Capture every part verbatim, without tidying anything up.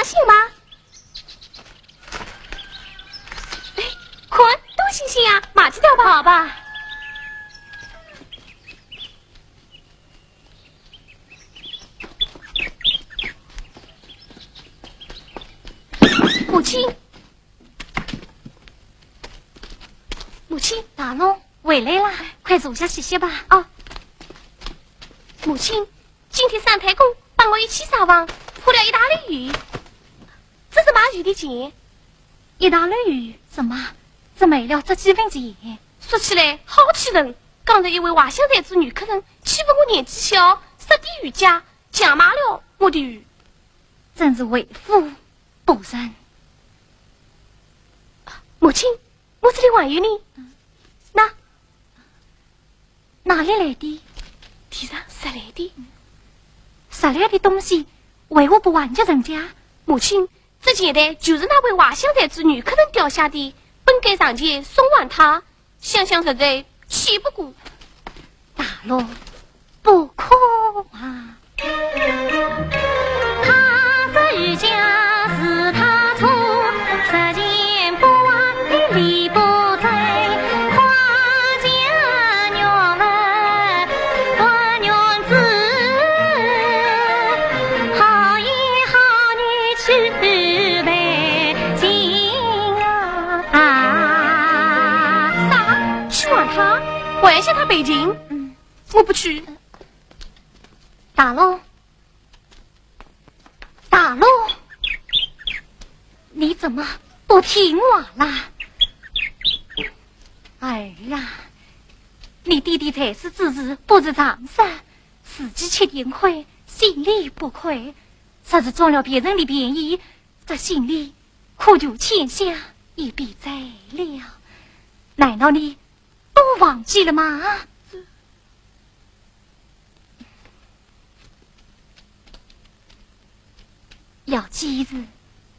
信吗？哎，看，多新鲜呀，买几条吧。好吧。母亲，母亲，大龙，回来啦，快坐下歇歇吧。哦，母亲， 今天三太公帮我一起撒网，捕了一大箩鱼。这是卖鱼的钱。一大箩鱼？怎么，只卖了这几文钱？说起来好气人，刚才一位外乡才子女客人欺负我年纪小，杀低于价，强买了我的鱼。真是为富不仁。母亲，我这里还有呢。那， 哪里来的？地上拾来的。拾来的东西，为何不还给人家？母亲，这钱袋就是那位外乡才子女客人掉下的，本该上前送还他，想想实在气不过。大龙，不可啊！ 啥？去还他？还向他赔情？嗯。我不去。大龙， 大龙，你怎么不听话啦？儿啊，你爹爹在世之时不是常说，自己吃点亏，心里不亏，若是占了别人的便宜，这心里苦毒欠下一笔债了。难道你都忘记了吗？ 要记住，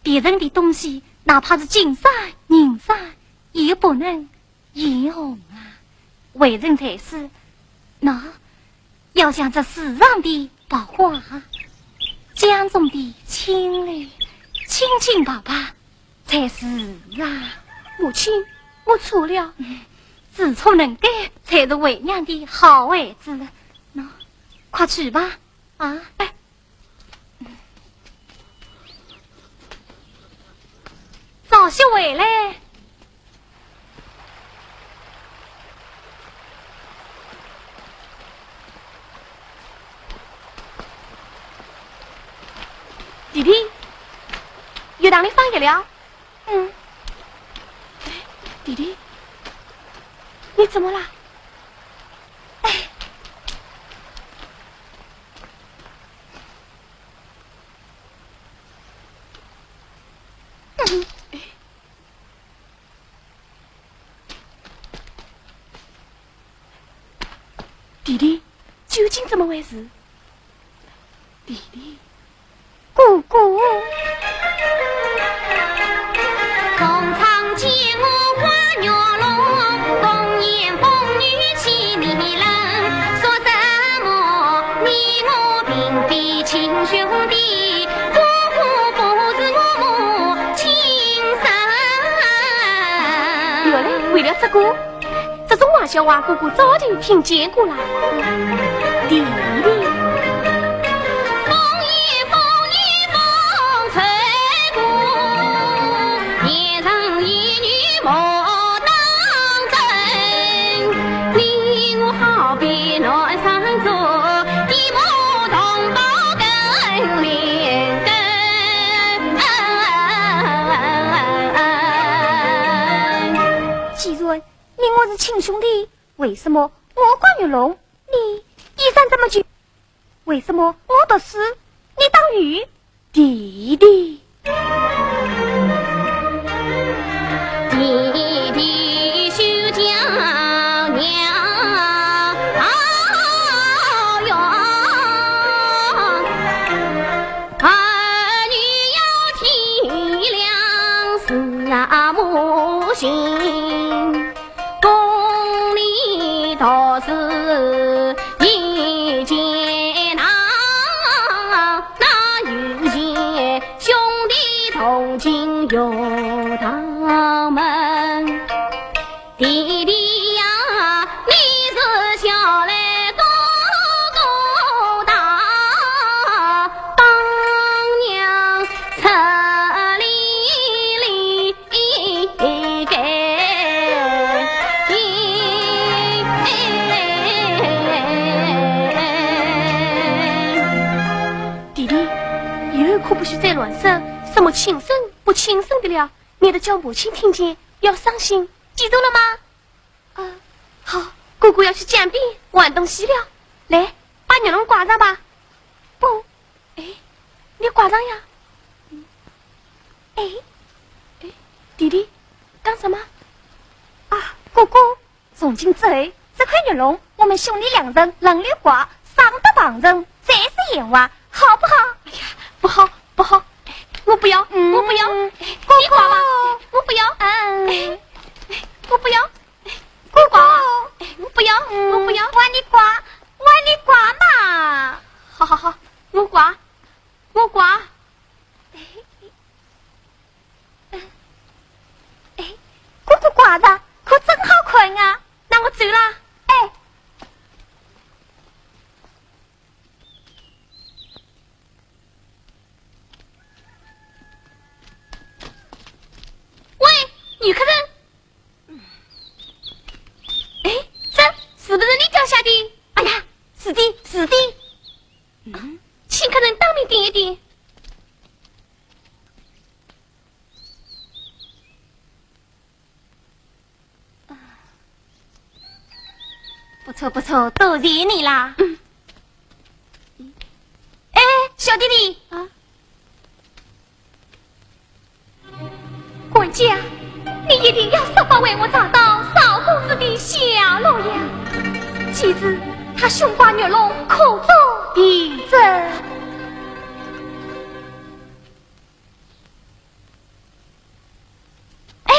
别人的东西，哪怕是金山银山，也不能言红啊。为人才是，那要像这树上的百花，江中的青柳，清清白白才是啊。母亲，我错了。知错能改，才是为娘的好孩子。那，快去吧。 啊，哎，早些回来。弟弟，浴堂里放浴了。 嗯。哎，弟弟，你怎么了？哎。嗯。弟弟，究竟怎么回事？ 弟弟。哥哥。原来为了这个。 这种玩笑话，哥哥早就听见过了。弟弟。既然你我是亲兄弟， 为什么我刮玉龙，你衣衫这么旧？为什么我读书，你打鱼？弟弟。弟弟休叫娘啊哟，儿女要体谅，是啊，母亲。 宫里道士一见呐，那有些凶学堂门。弟弟呀，你是下来多多大，当娘出力力给。弟弟，以后可不许再乱说什么亲生不亲生的了。 免得叫母亲听见要伤心，记住了吗？啊，好，哥哥要去江边玩东西了。来，把玉龙挂上吧。不，哎，你挂上呀。嗯，哎，哎，弟弟，干什么？啊，哥哥， 从今之后，这块玉龙，我们兄弟两人轮流挂，上得旁人，再是闲话，好不好？哎呀，不好，不好，我不要，嗯，我不要，你挂吧，我不要，嗯，我不要，哥哥，我不要，嗯，我不要，我你挂，我你挂嘛。好好好，我挂，我挂。 哎，哥哥挂着，可真好看啊！那我走了。哎。喂，女客人。哎，这是不是你掉下的？哎呀，是的，是的。嗯，请客人当面点一点。 不错不错，多谢你啦。嗯。哎，小弟弟。啊？管家，你一定要设法为我查到少公子的下落呀。其实他胸挂玉龙，可做凭证。哎，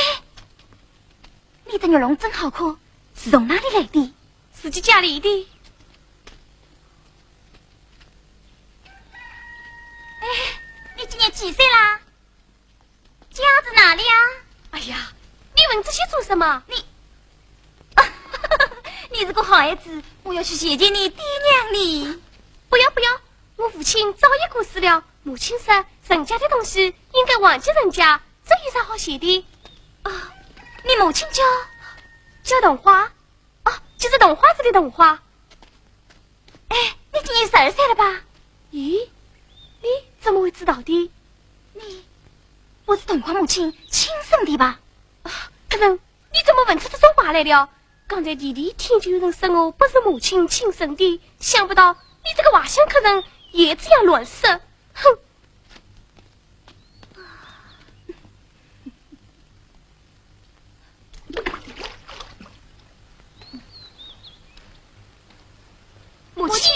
你的玉龙真好看，是从哪里来的？自己家里的。哎，你今年几岁啦？家住哪里啊？哎呀，你问这些做什么？你，你是个好孩子，我要去谢谢你爹娘哩。不要不要，我父亲早已过世了，母亲说人家的东西应该还给人家， 这有啥好谢的？啊，你母亲叫？叫桐花。哦，就是桐花子的桐花。哎，你今年十二岁了吧？咦，你怎么会知道的？你，我是桐花母亲亲生的吧？啊，客人，你怎么问出这种话来了？刚才弟弟听见有人说我不是母亲亲生的，想不到你这个外乡客人也这样乱说。哼！ 母亲，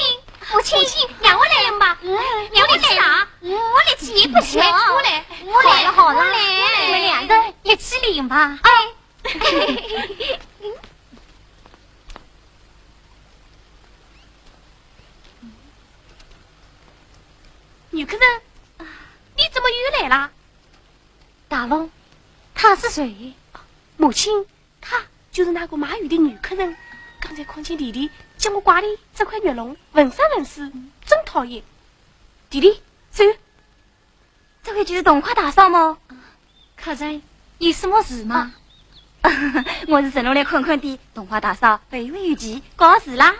母亲，母亲，让我来吧。嗯，让我来。我力气也不小。我来，我来。好了，好了，我来。你们两个一起领吧。哎。女客人，你怎么又来了？ 大龙，她是谁？母亲，她就是那个卖鱼的女客人。刚才看见弟弟将我挂的这块玉龙问三问四，真讨厌。弟弟，走。这位就是桐花大嫂吗？客人，有什么事吗？啊，我是顺路来看看的，桐花大嫂会不会有急告辞啦。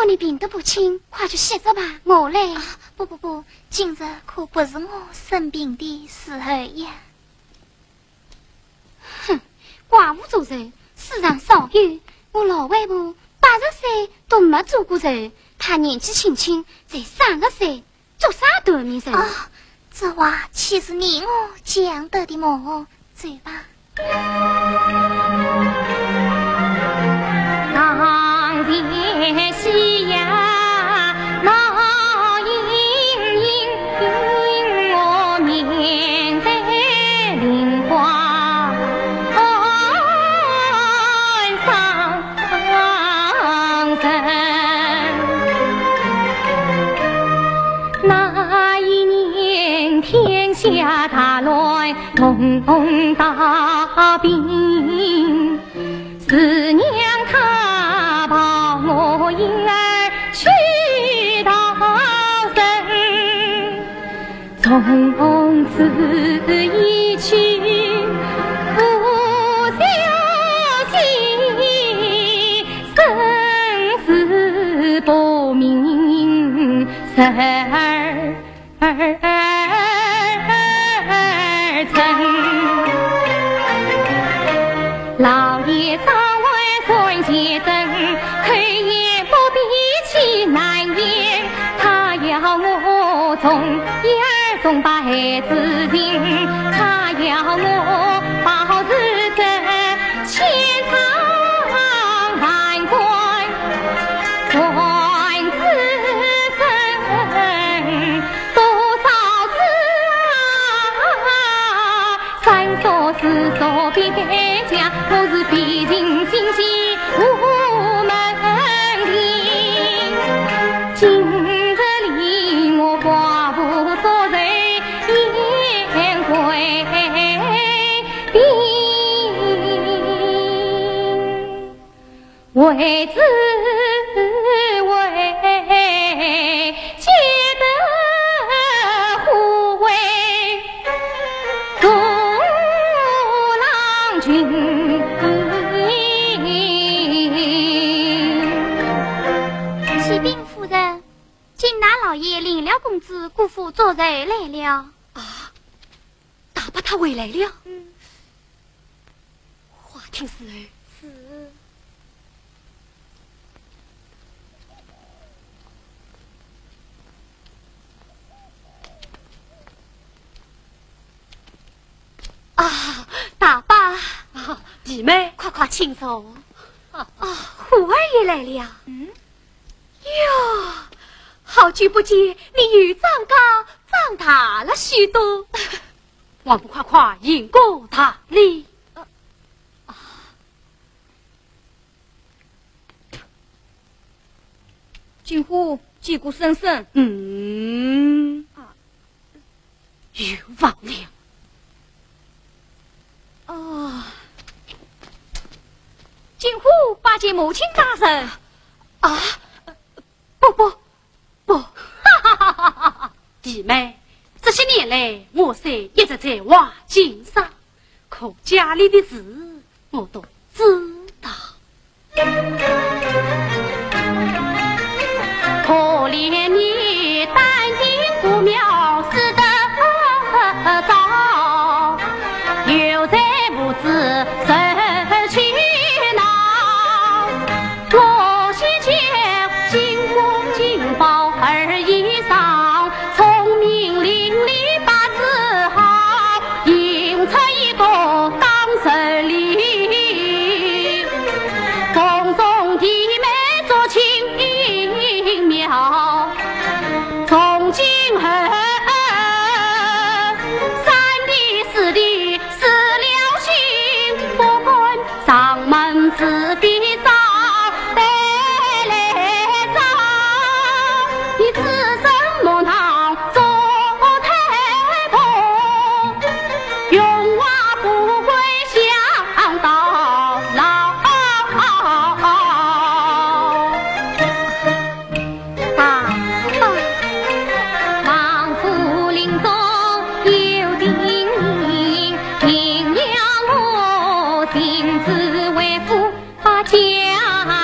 你病得不轻，快去歇着吧。我嘞？啊，不不不，今日可不是我生病的时候呀。哼，寡妇做寿，世上少有。我老外婆八十岁都没做过寿，她年纪轻轻才三十岁，做啥断命寿？啊，这话岂是你我讲得的么？走吧。 启禀夫人，金大老爷领了公子姑父做寿来了。啊，大伯他回来了？嗯。花厅侍候。是。 啊，大伯。啊，弟妹。快快请坐。啊，啊，虎二爷来了。嗯？哟，好久不见，你又长高长大了许多。还不快快行个大礼？啊。 金虎见过婶婶。嗯。啊。又忘了。哦。金虎拜见母亲大人。啊，不，不， 不，哈哈哈哈哈！弟妹，这些年来，我虽一直在外经商，可家里的事我都知道。可怜你单亲孤苗，死得早，又在母子受气恼。 我心间金虎金豹二爷上，聪明伶俐八字好，迎出一个当顺利，共送弟妹做亲苗。从今后，三弟四弟死了心，不管 上门是非早带来早，你子孙莫让做太痛，荣华富贵享到老。 大伯。王府林中有定人，定要我亲自为父把家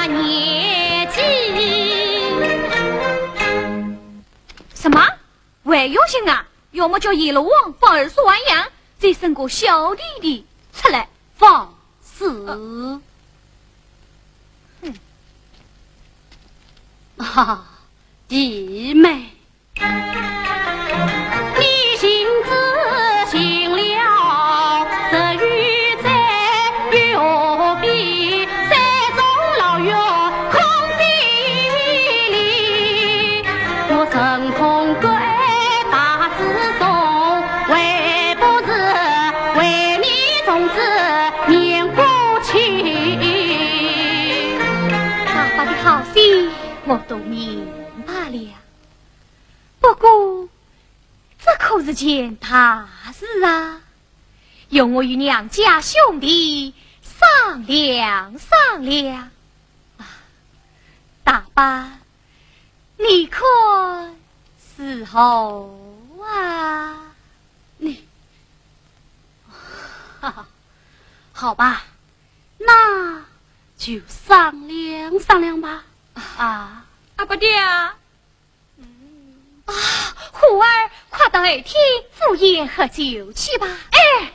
业继。有心啊，要么叫阎罗王放二叔还阳，再生个小弟弟出来放肆。呃，哼。啊，弟妹。 爸爸的好心，我都明白了。不过，这可是件大事啊，容我与娘家兄弟商量商量。啊，大伯，你看如何啊？你，哈哈，好吧，那就商量商量吧。啊，阿伯爹啊。啊，虎儿，快到后厅赴宴喝酒去吧。哎，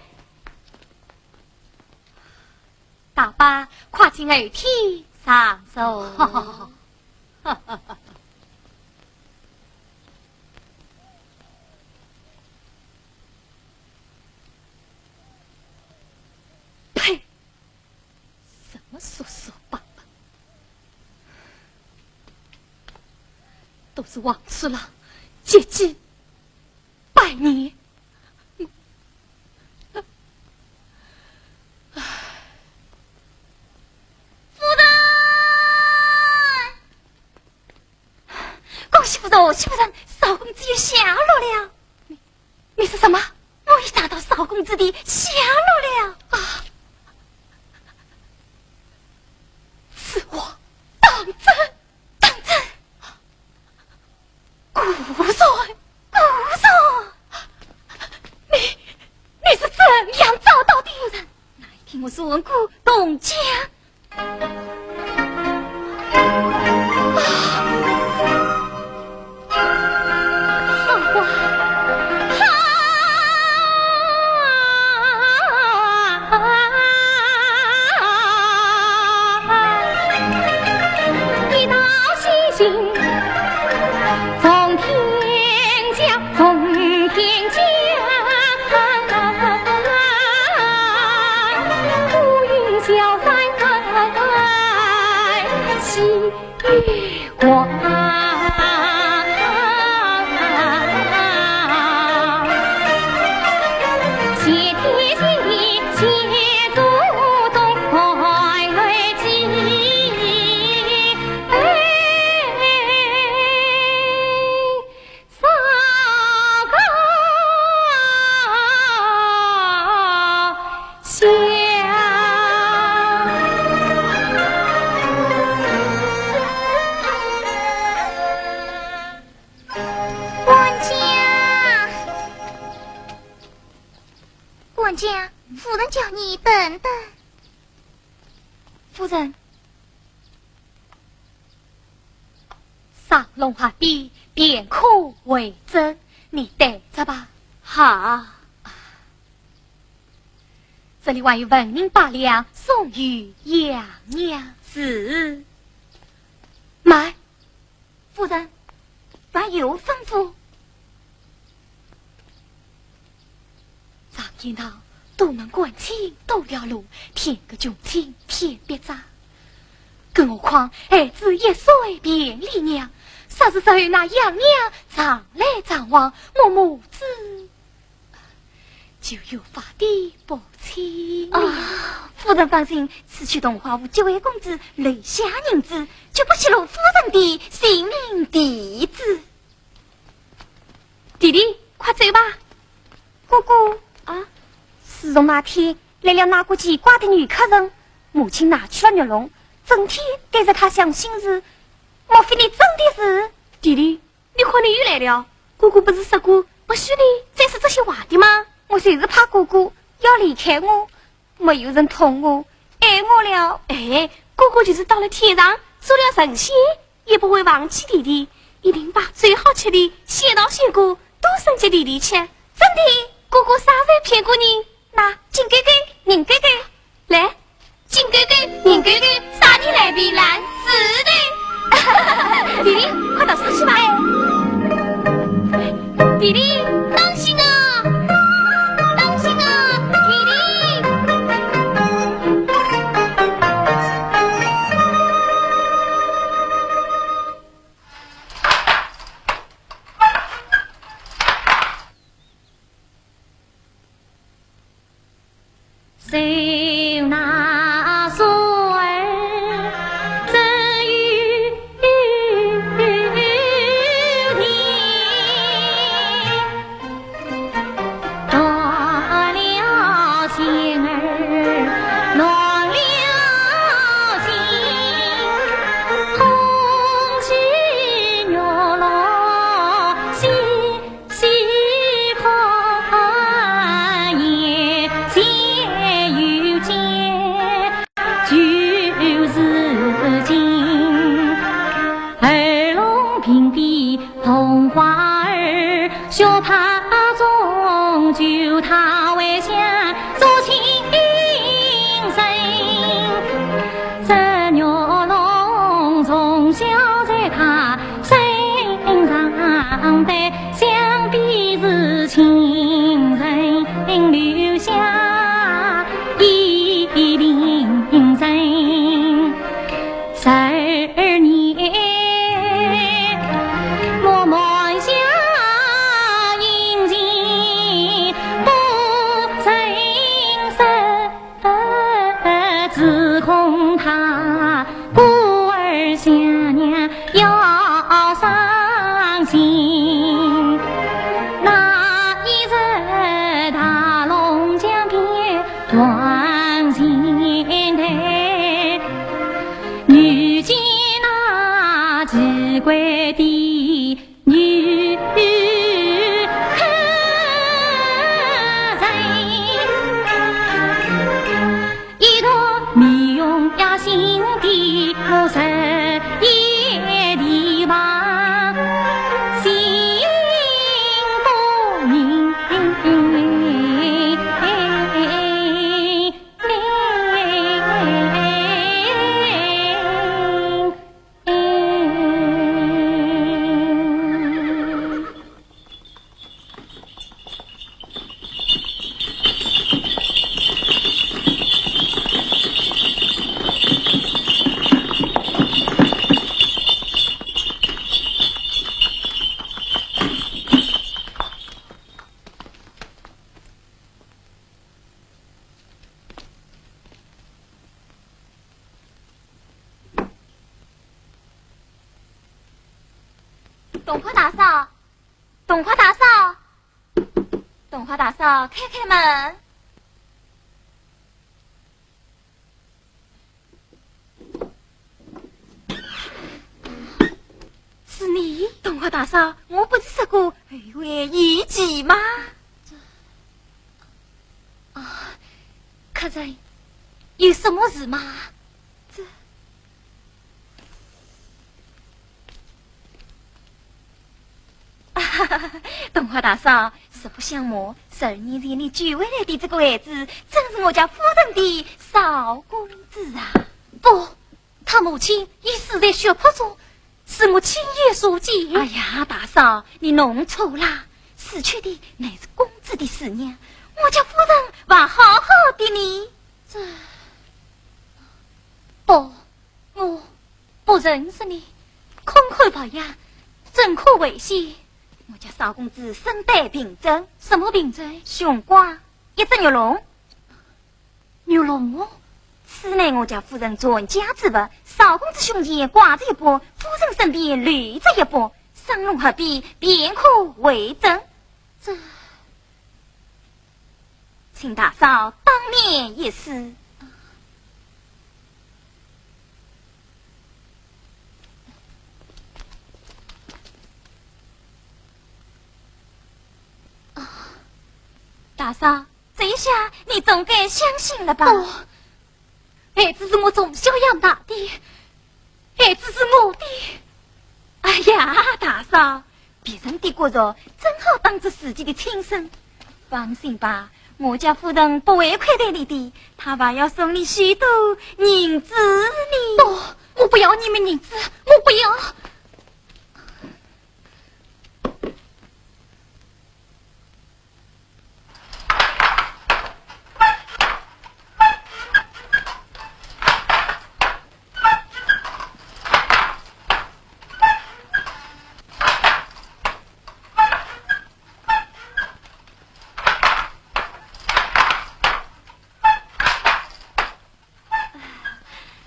大伯，快进后厅上坐。呸！ 什么叔叔伯伯，都是王叔郎结结拜年。夫人！恭喜夫人，恭喜夫人，少公子有下落了。 你说什么？我已达到少公子的下落了。啊！此话当真？当真。果然，果然。你，你是怎样找到的？夫人，哪一天我说过冻僵？ 管家，管家，夫人叫你等等。夫人。 上弄下边便可回转，你带着吧。好。这里还有纹银百两送与杨娘。是。慢，夫人，还有吩咐？ 常言道，多门关亲多了路，添个穷亲添笔者。更何况孩子一岁便离娘，若是日后那杨娘常来常往，我母子就越发的不亲了。啊，夫人放心，此去桐花湖结为公子，留下银子，绝不泄露夫人的姓名地址。 弟弟，快走吧。哥哥。啊？自从那天来了那个奇怪的女客人，母亲拿去了玉珑，整天对着她想心事。莫非你真的是？弟弟，你看你又来了。哥哥不是说过不许你再说这些话的吗？我就是怕哥哥要离开我， 没有人疼我、爱我了。哎，哥哥就是到了天上，做了神仙，也不会忘记弟弟，一定把最好吃的仙桃仙果多升级点点去。真的？哥哥啥时候骗过你？那，金狗狗，银狗狗，来，金狗狗，银狗狗，啥人来比蓝紫的？弟弟，快读书去吧。弟弟，当心啊！当心啊！弟弟。冬花大嫂，冬花大嫂，冬花大嫂，开开门。是你？冬花大嫂，我不是说过后会有期吗？啊，客人，有什么事吗？这……冬花大嫂，实不相瞒，十二年前你救回来的这个孩子，正是我家夫人的少公子啊。不，他母亲已死在血泊中，是我亲眼所见。哎呀，大嫂，你弄错啦，死去的乃是公子的师娘，我家夫人还好好的呢。这……不，我不认识你，空口白牙，怎可为先？我家少公子身带病症。什么病症？熊痈，一只玉龙。玉龙哦？此乃我家夫人传家之物，少公子胸前挂着一把，夫人身边留着一把，双龙合璧，便可为证。这……请大嫂当面一试。啊，大嫂，这一下你总该相信了吧？不，孩子是我从小养大的，孩子是我的。哎呀，大嫂，别人的骨肉正好当做自己的亲生。放心吧，我家夫人不会亏待你的，她还要送你许多银子呢。不，我不要你们银子，我不要。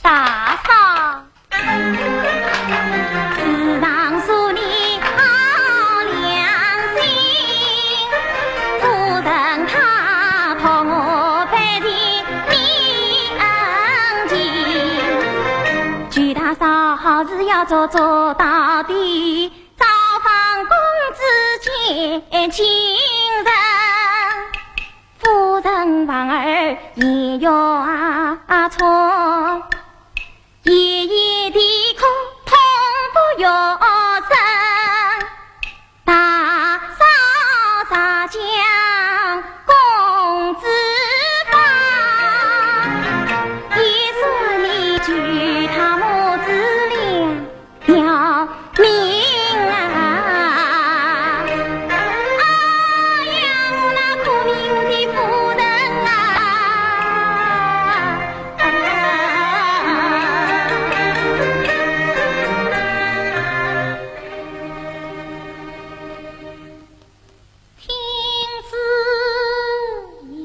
大嫂。时常说你好良心，夫人她托我办事你恩情。求大嫂好事要做做到底，造访公子见亲人。 夫人望儿也要错，夜夜啼哭痛不欲生。大嫂再将公子抱，也说你救他母子两 条命啊！哎呀，我那苦命的夫人啊！听此言，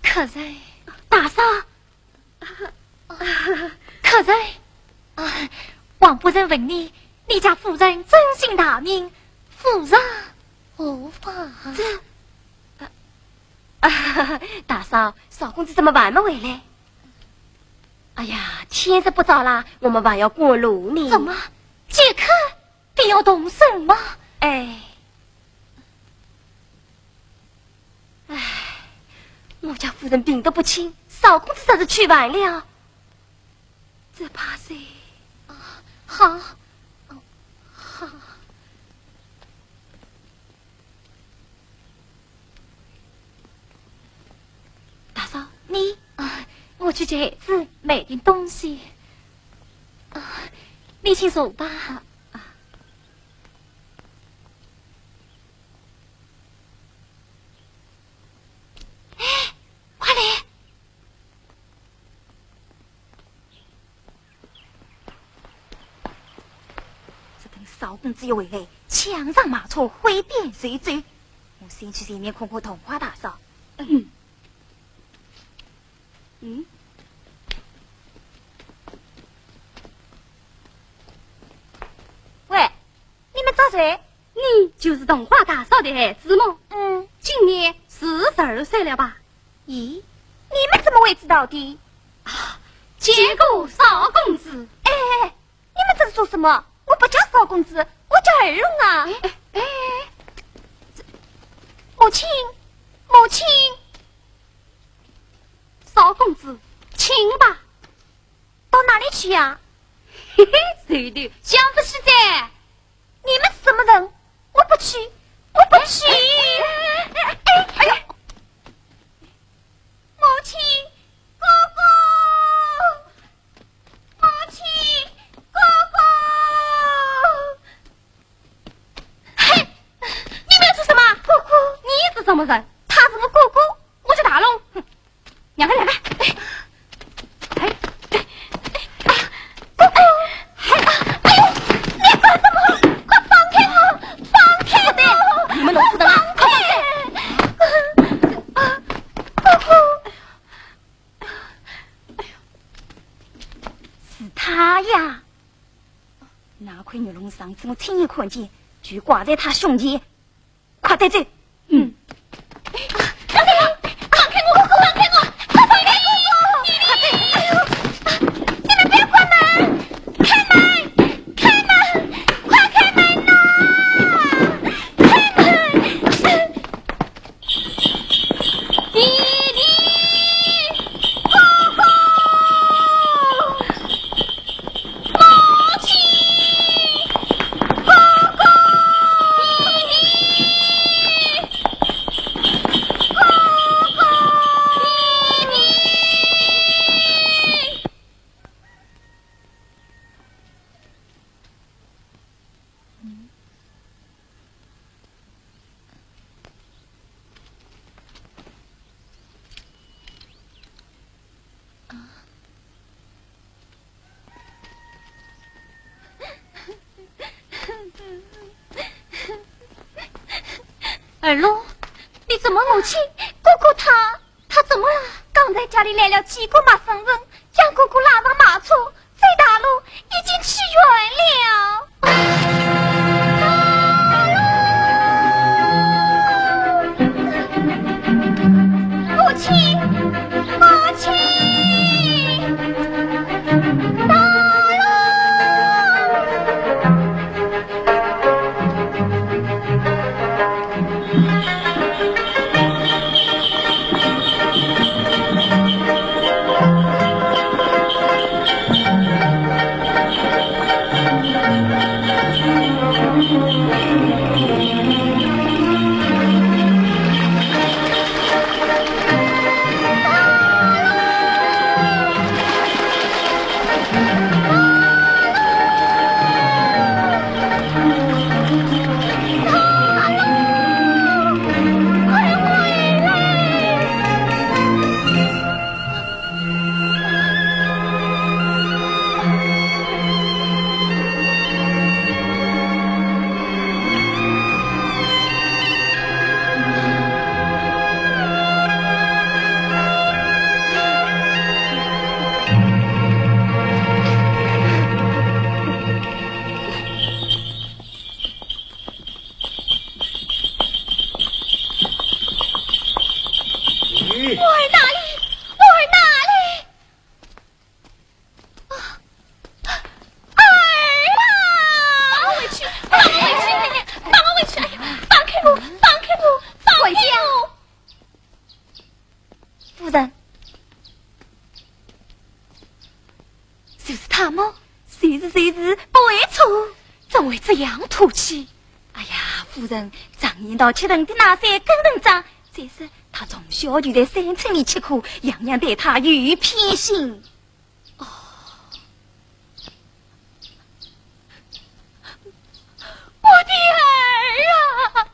客人。大嫂。客人。啊，王夫人问你，你家夫人尊姓大名？夫人。何妨？这，啊，大嫂，少公子怎么还没回来？哎呀，天色不早啦，我们还要赶路呢。怎么？即刻 便要动身吗？哎。唉，我家夫人病得不轻，少公子若是去晚了，只怕是……啊，好，哦，好。 大嫂，你……啊，我去给孩子买点东西。啊，你请坐吧。啊，啊。哎，快来！ 这等少公子一回来，抢上马车，挥鞭就走。我先去前面看看桐花大嫂。嗯。嗯。喂，你们找谁？你就是桐花大嫂的孩子吗？嗯。今年是十二岁了吧？ 咦，你们怎么会知道的？啊，见过少公子。哎，哎，哎，你们这是做什么？我不叫少公子，我叫二龙啊。哎，哎，哎，这……母亲，母亲。少公子，请吧。到哪里去呀？嘿嘿，走的，想不起哉。 你们是什么人？我不去，我不去！哎，哎，哎，哎，哎，么人，他是我哥哥，我就打喽。哼，让开，让开。哎，哎，哎，哎，哥哥，哎，哎呦，你干什么？快放开我，放开我！你们弄死人了，快放开！啊，哥哥。是他呀。那块玉龙上次我亲眼看见，就挂在他胸前。 快带走。嗯。放开我！放开我！放开我！快放开我！你们不要关门！开门！开门！快开门呐！开门！弟弟！哥哥！ 母亲！哥哥！弟弟！哥哥！弟弟！二龙，你怎么？母亲，哥哥他，他怎么了？刚才家里来了几个陌生人，将哥哥拉上马车， 这大路已经去远了。母亲，母亲，大路！ 我儿哪里？我儿哪里？啊，儿啊！放我回去！放我回去！放我回去！哎呀，放开我！放开我！放开我！夫人， 就是他么？就是，就是，不会错。怎会这样吐气？哎呀，夫人，常言道，吃人的那些跟人长，再说他从小就在山村里吃苦，样样对他有偏心。哦。 我的儿啊，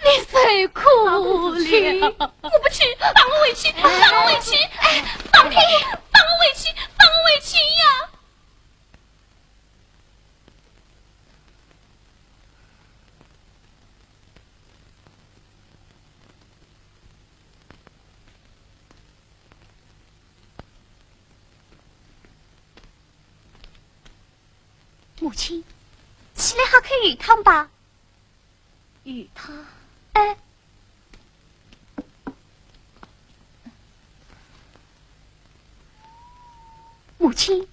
你受苦了。我不去，放我回去，放我回去，哎，放开我，放我回去，放我回去呀！ 母亲，起来喝口鱼汤吧。鱼汤？哎。母亲，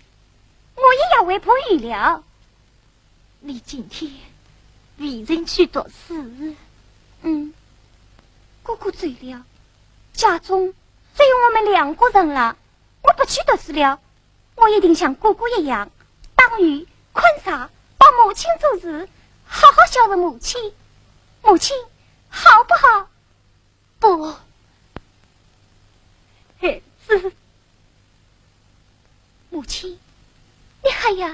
我也要回婆园了。你今天未曾去读书？嗯，哥哥走了，家中只有我们两个人了，我不去读书了。 我一定像哥哥一样，打鱼、看茶，帮母亲做事，好好孝顺母亲。母亲，好不好？不，孩子。母亲，你还要……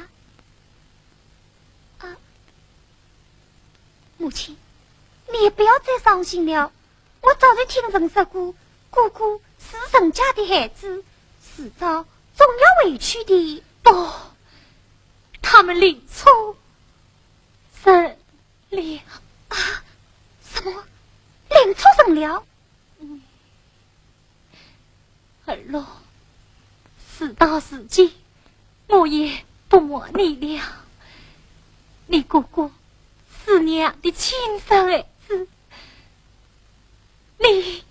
啊，母亲，你也不要再伤心了。我早就听人说过，哥哥是人家的孩子，迟早总要回去的。不，他们另出人了。啊，什么？另出人了？嗯。 儿咯，事到如今，我也不瞒你了。你哥哥是娘的亲生儿子，你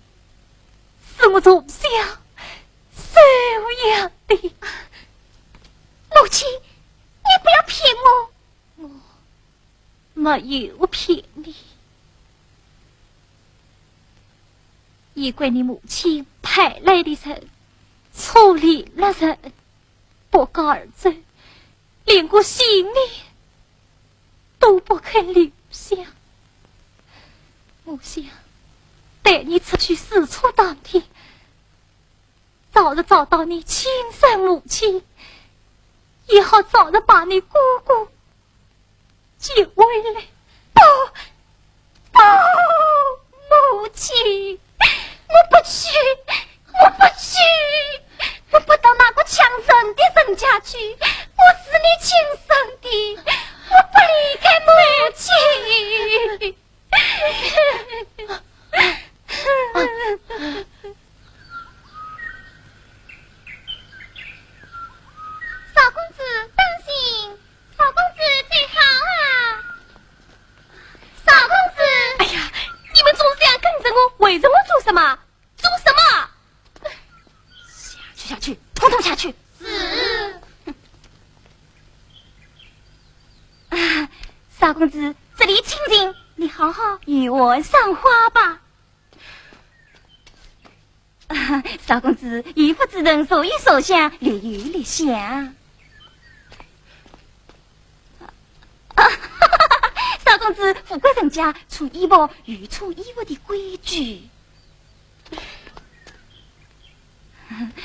是我从小收养的。母亲，你不要骗我。我 没有骗你。也怪你母亲派来的人，错认了人，不告而走，连个性命都不肯留下。我想，待你出去试错当天，早日找到你亲生母亲，也好早日把你哥哥 接回来。不，不，母亲，我不去，我不去，我不到那个抢人的人家去，我是你亲生的，我不离开母亲。 少公子，当心！少公子，走好啊！少公子！哎呀，你们总是这样跟着我，围着我做什么？做什么？下去，下去，统统下去！是。啊，少公子，这里清静，你好好游玩赏花吧。 啊，少公子，有福之人坐一坐下，略有略想。啊，少公子，富贵人家穿衣服有穿衣服的规矩。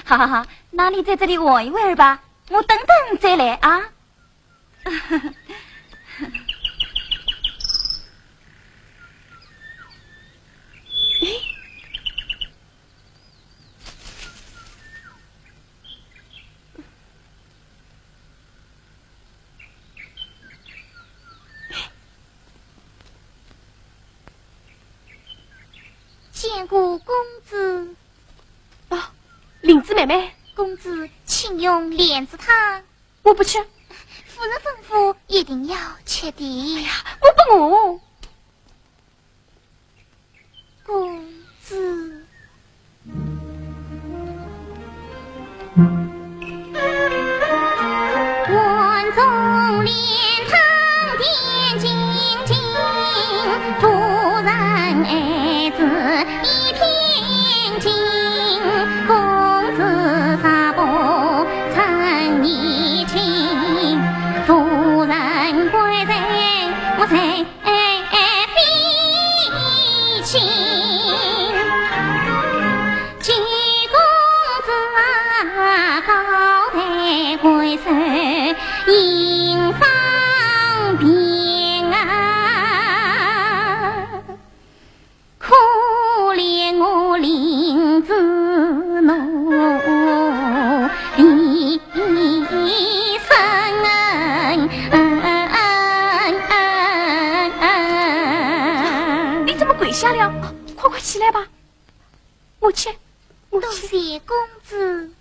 好好好，那你在这里玩一会儿吧，我等等再来啊。 见过公子。哦，林子妹妹。公子，请用莲子汤。 我不吃。夫人吩咐，一定要吃的。哎呀，我不饿。公子。碗中莲汤点睛睛，夫人孩子 一片情，公子啥不称你亲，夫人贵人我才非亲。见公子啊，高抬贵手，迎方便啊。 可怜我林子奴一生。你怎么跪下了？快快起来吧。母亲，母亲。多谢公子。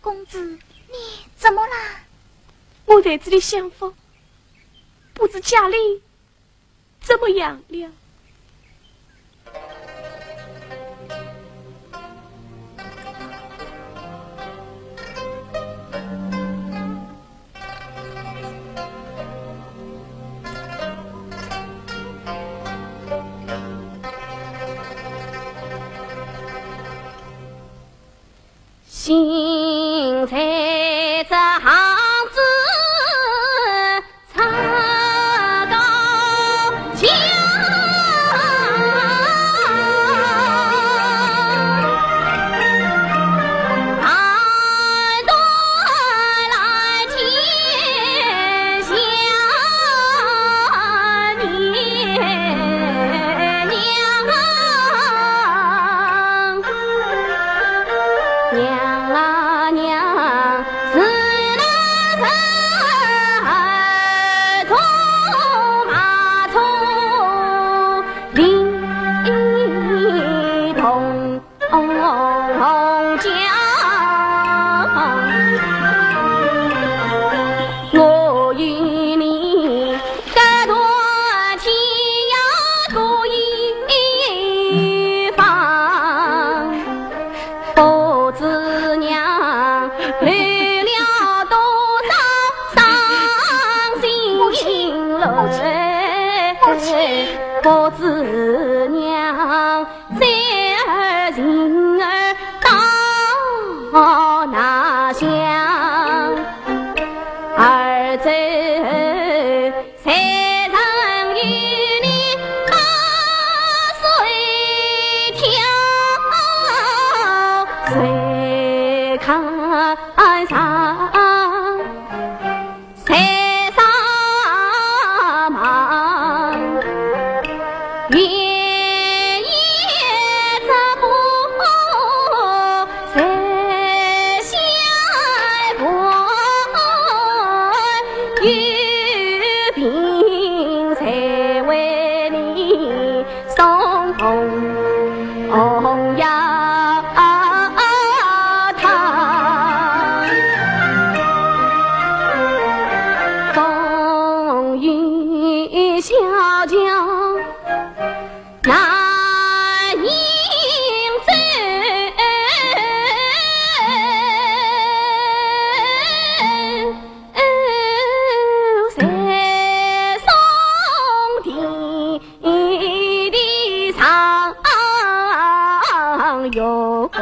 公子，你怎么啦？我在这里享福，不知家里怎么样了？ 心在这行子唱高调。不知娘，三儿情儿到哪乡？儿子山上有你把水挑，水看上。 山上忙，夜夜直播，山下婆，有病才为你 送红，红药汤。风雨小桥难行走，山上的 地地上有大。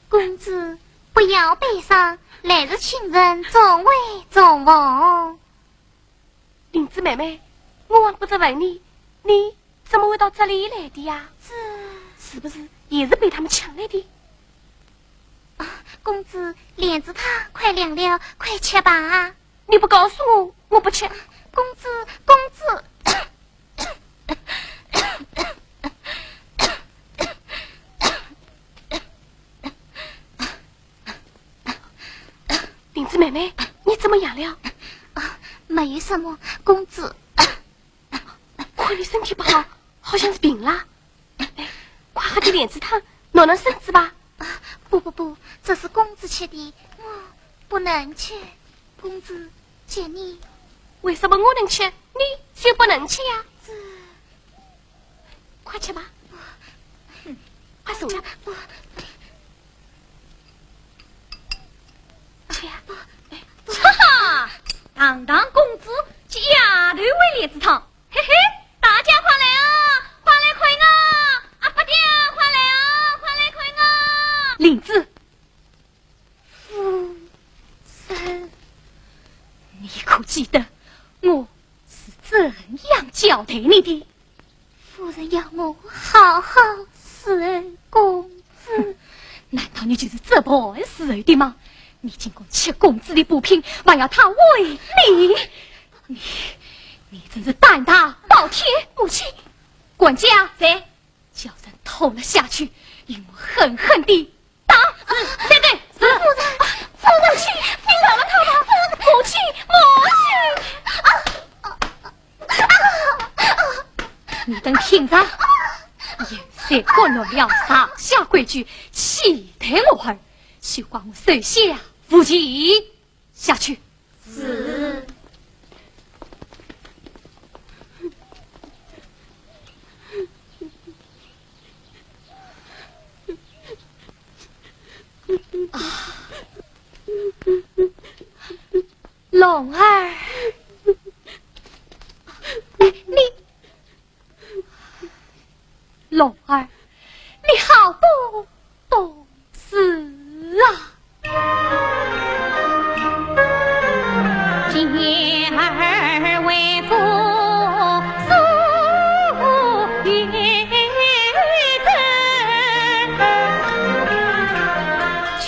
公子，不要悲伤，来日亲人总会重逢。灵芝妹妹，我还不知问你，你怎么会到这里来的呀？这，是不是也是被他们抢来的？啊，公子，莲子汤快凉了，快吃吧。 你不告诉我，我不吃。公子，公子。灵芝妹妹，你怎么样了？啊，没有什么，公子。 看你身体不好，好像是病了。哎，快喝点莲子汤，暖暖身子吧。啊，不不不，这是公子吃的，我不能吃。公子，给你。为什么我能吃，你就不能吃呀？这，快吃吧。快坐下。吃呀。哈哈，堂堂公子，吃丫头喂莲子汤。 嘿嘿，大家快来啊，快来看啊！阿伯爹，快来啊，快来看啊！灵芝，夫人，你可记得我是怎样交代你的？夫人要我好好侍候公子。难道你就是这般侍候的吗？你竟敢吃公子的补品，还要他喂你！ 你，你真是胆大包天！母亲，管家在，叫人拖了下去，用我狠狠地打。对对，是。夫人，夫人，母亲，你饶了他吧！母亲，母亲！你等听着，现在混乱了上下规矩，欺待我儿，休怪我手下无情。 下去。是。啊，龙儿，哎，你，龙儿，你好不懂事啊！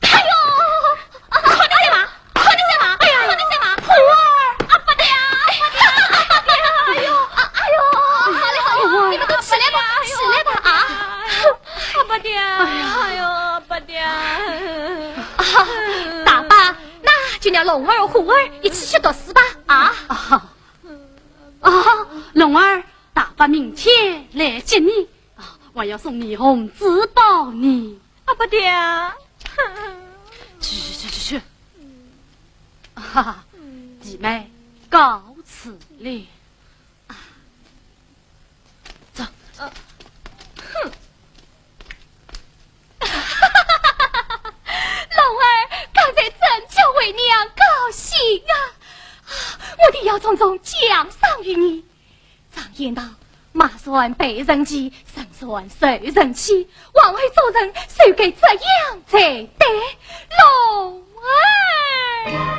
哎呦，啊，快点嘛，快点嘛，哎呀，快点嘛，虎儿，阿不得啊，阿不得啊，哎呦，啊，哎呦，好嘞好嘞，你们都起来吧，起来吧啊！阿不得啊，哎呦，阿不得啊！啊，大伯，那就让龙儿、虎儿一起去读书吧啊！啊，啊，龙儿，大伯明天来接你啊，还要送你红珠宝呢。阿不得啊！去去去去去！啊，弟妹，告辞了。啊，走。哼。龙儿，刚才真叫为娘高兴啊！啊，必要重重奖赏于你。常言道，马善被人骑，人善受人欺，往后做人，须该这样才对。龙儿。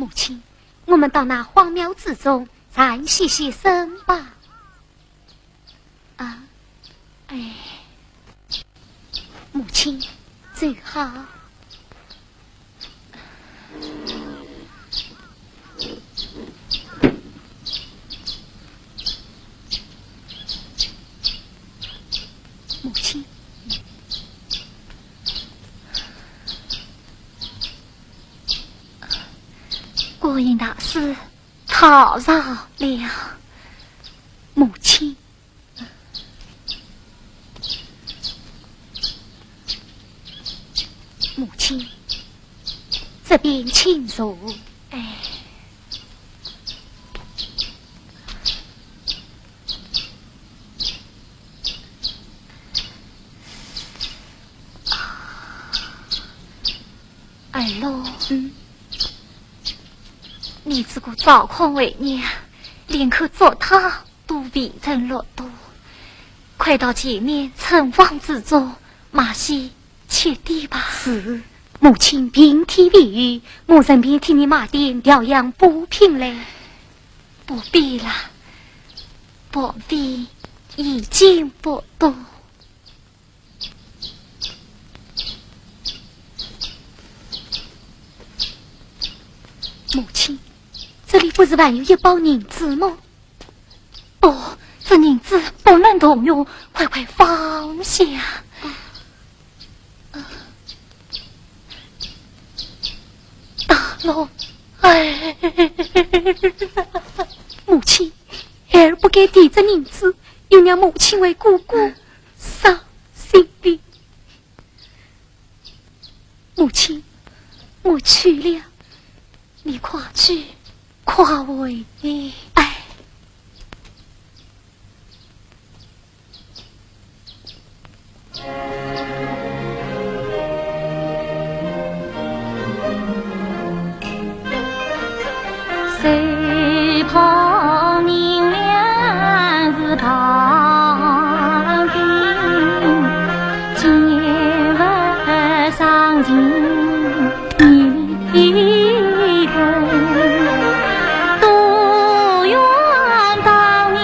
母亲，我们到那荒庙之中暂歇歇身吧。 啊，哎，母亲，走好。母亲，观音大士， 打扰了，母亲。母亲，这边请坐。哎。 儿咯，嗯，你这个糟糠为娘，连口糟蹋都未曾落肚，快到前面村房之中，买些吃的吧。是，母亲平添未雨，我顺便替你买点调养补品来。不必了，薄米已经不多。 母亲，这里不是还有一包银子吗？哦，这银子不能动用，快快放下。大龙，哎，母亲，孩儿不该提这银子，又让母亲为哥哥伤心的。 母亲，我去了，你快去，快回来。哎，好人良是旁听，见物伤情意痛。都愿当年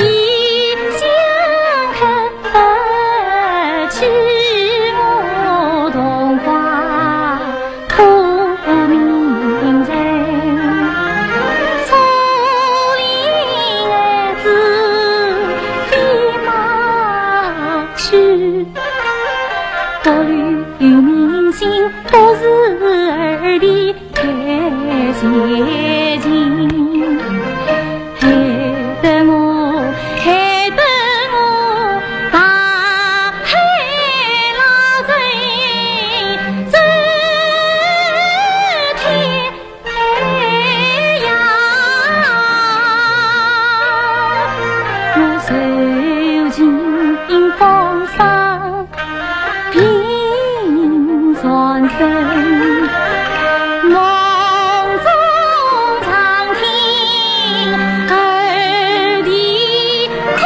一心肯，不弃我同花 苦命人，错领儿子飞马去，独留明心，不是儿的开前情。 害得我，害得我，大海浪冲天涯，我受尽风霜 平常心，梦中常听儿啼哭。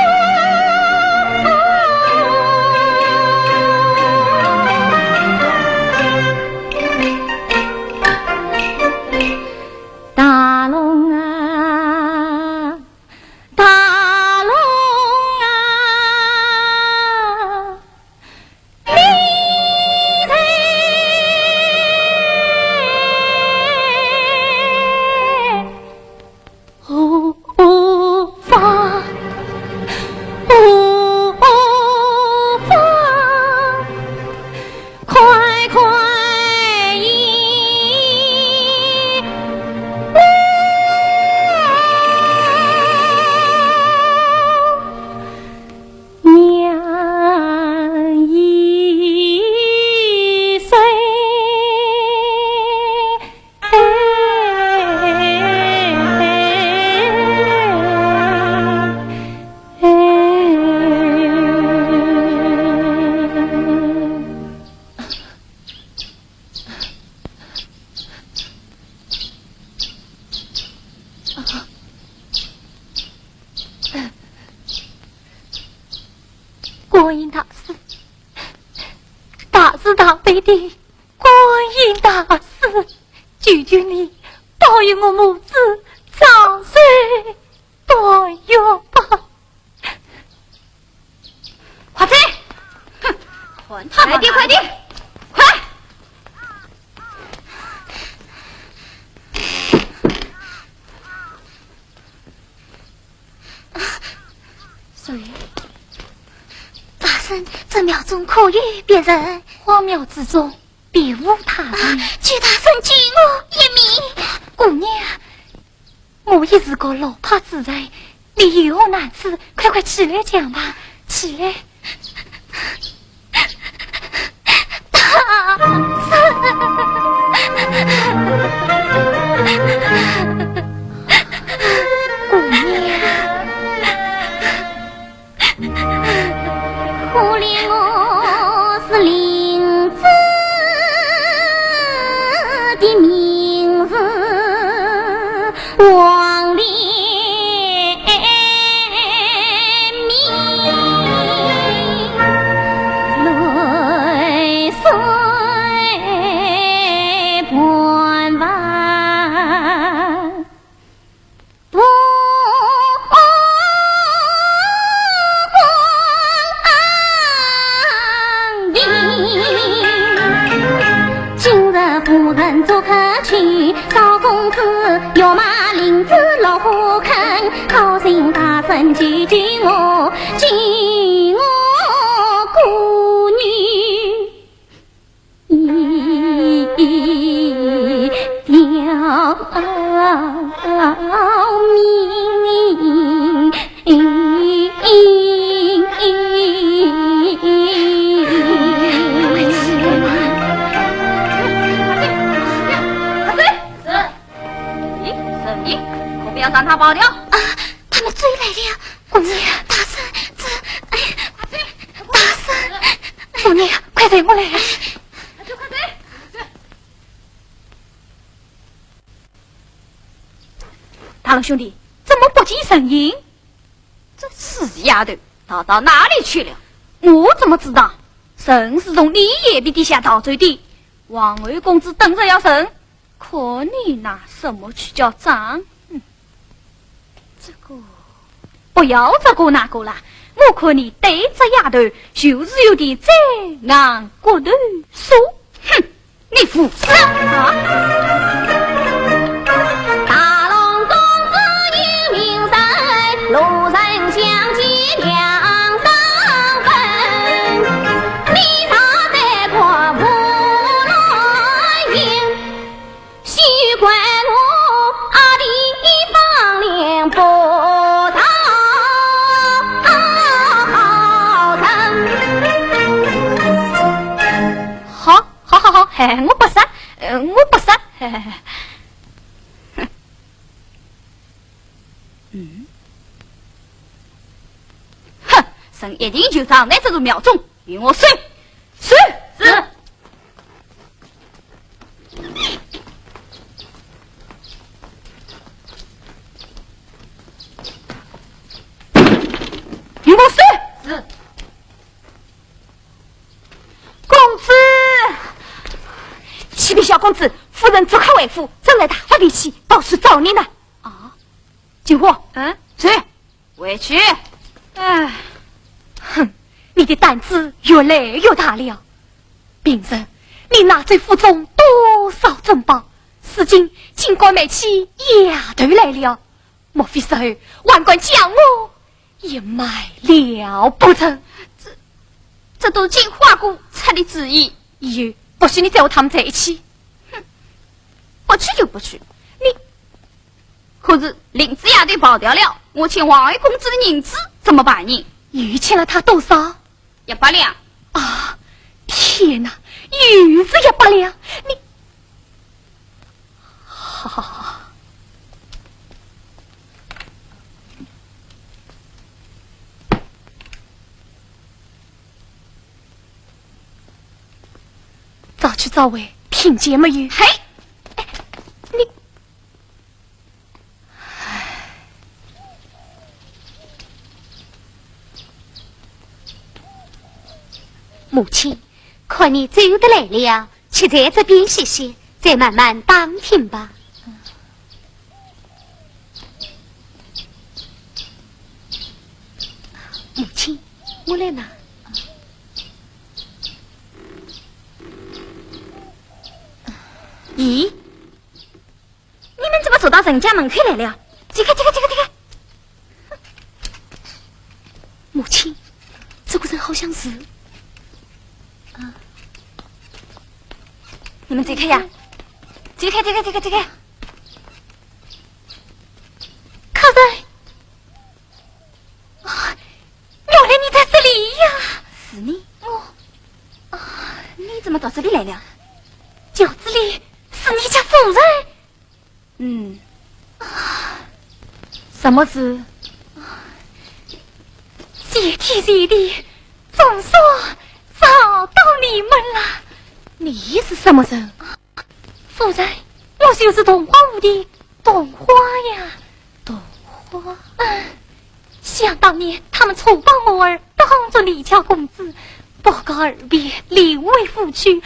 大龙啊，大龙啊， 娘一岁。观音大士，大慈大悲的观音大士，求求你保佑我母子长寿短月吧。 快点，哼，看他们快点，快点，快！谁？大人，这庙中可有别人？荒庙之中别无他人。啊，求大人救我一命。姑娘， 我也是个落魄之人，你有何难处，快快起来讲吧，起来。大人，姑娘。 可怜我是林子的名字王连明，泪水半弯。 今日夫人做客去，少公子要骂林子落花坑，好心大人救救我，救我姑女。 一条命。咦，沈怡，可不要让他跑掉。啊，他们追来了。姑娘，大人，这，哎，大人，姑娘，快追过来。快追，快追。大二郎兄弟，怎么不见人影？这死丫头逃到哪里去了？我怎么知道？人是从你眼皮底下逃走的。王侯公子等着要人，看你拿什么去叫账？哼，这个，不要这个那个啦，我看你对这丫头就是有点嘴硬骨头疏。哼，你胡说啊！大龙公子有名声，路人相见两三分。你常在观武乱云，休怪我阿弟芳龄不到好人。好，好，好，好，嘿，我不杀，呃，我不杀，嘿，嘿，嘿。 嗯？哼，人一定就藏在这座庙中，与我搜！搜！是。与我搜！是。公子！启禀小公子，夫人即刻回府，正在大发脾气，到处找你呢。啊？ 金虎，嗯？谁？回去。哎，哼，你的胆子越来越大了。平日你拿走府中多少珍宝，如今竟敢卖起丫头来了，莫非日后还敢将我也卖了不成？这，这都是金虎阿哥出的主意。以后不许你再和他们在一起。哼，不去就不去。你 可是林子丫头跑掉了，我欠王二公子的银子怎么办呢？又欠了他多少？一百两。啊，天哪，又是一百两！你，好好好。早去早回，听见没有？嘿，哎，你 母亲，看你走得来了，且在这边歇歇，再慢慢打听吧。母亲，我来拿。咦， 你们怎么走到人家门口来了？走开，走开，走开，走开！母亲，这个人好像是……啊，你们走开呀！走开，走开，走开，走开！客人，啊，原来你在这里呀！是你？我……啊，你怎么到这里来了？轿子里是你家夫人。 嗯。什么事？谢天谢地，总算找到你们了。你是什么人？夫人，我就是桐花庵的桐花呀。桐花？嗯，想当年，他们戳破我儿，当着李家公子，不告而别，另回府去。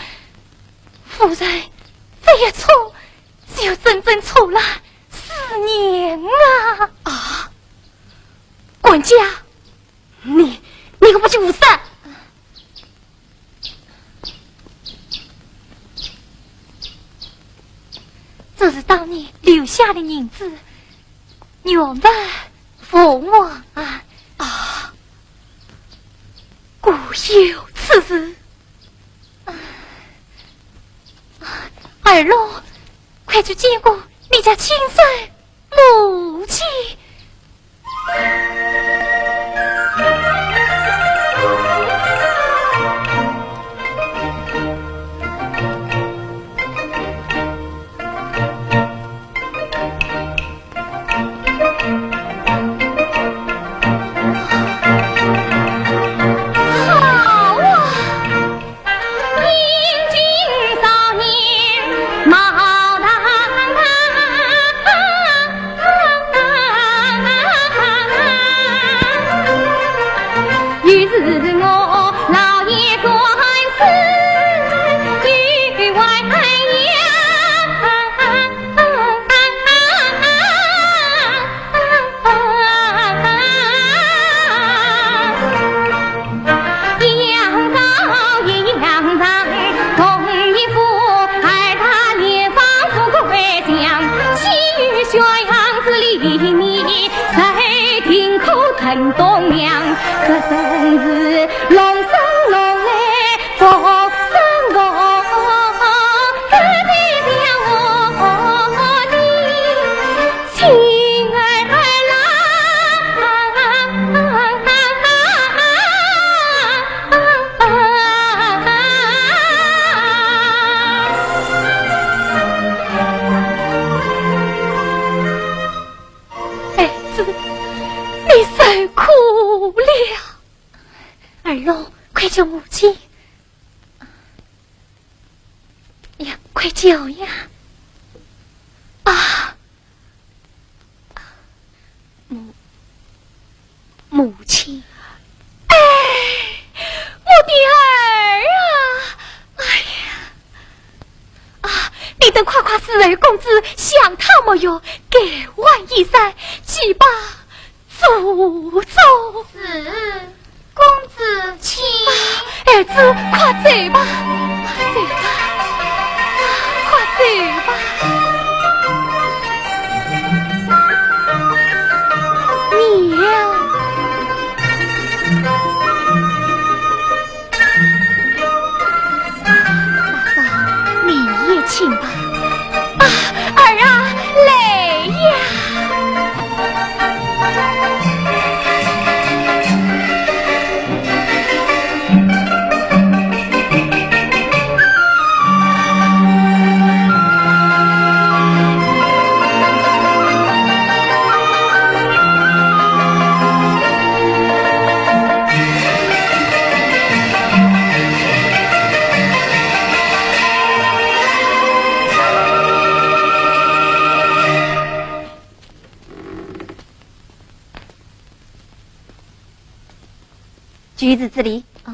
夫人，这一戳， 就整整戳了四年啊！啊，管家，你，你可不许胡说！这是当年留下的银子，原本奉还啊！啊，果有此事？ 儿郎，快去见过你家亲生母亲。搿真是龙生龙来福生福，这地方我的亲儿郎。孩子，你受苦了。 儿龙，快叫母亲。呀，快叫呀！啊，母，母亲。哎，我的儿啊！哎呀，啊，你等快快侍候公子，想他没有，改换衣衫，去吧。 祖宗。是，公子请。儿子，快走吧，快走吧，快走吧。你呀，大嫂，你也请吧。 啊，儿啊，来呀！橘子这里。啊。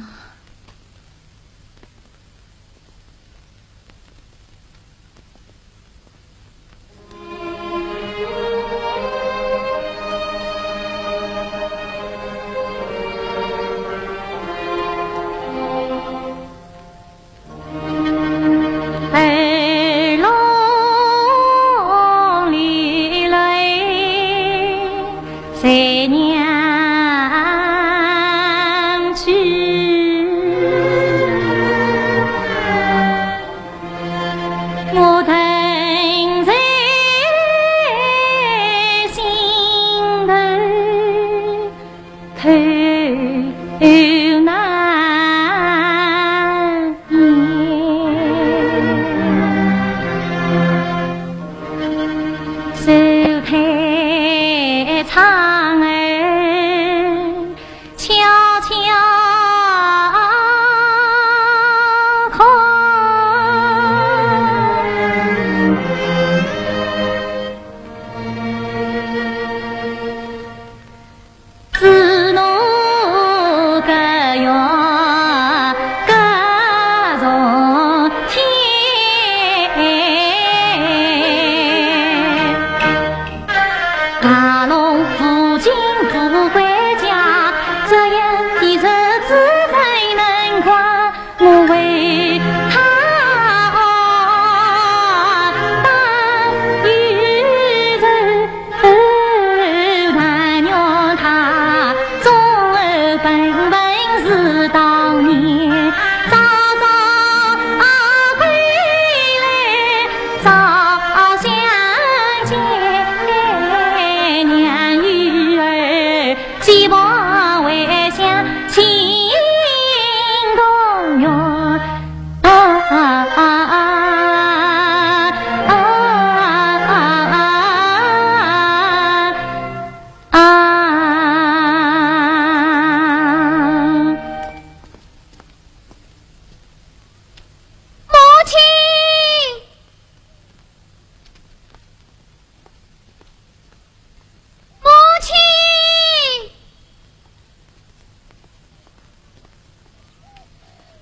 母亲，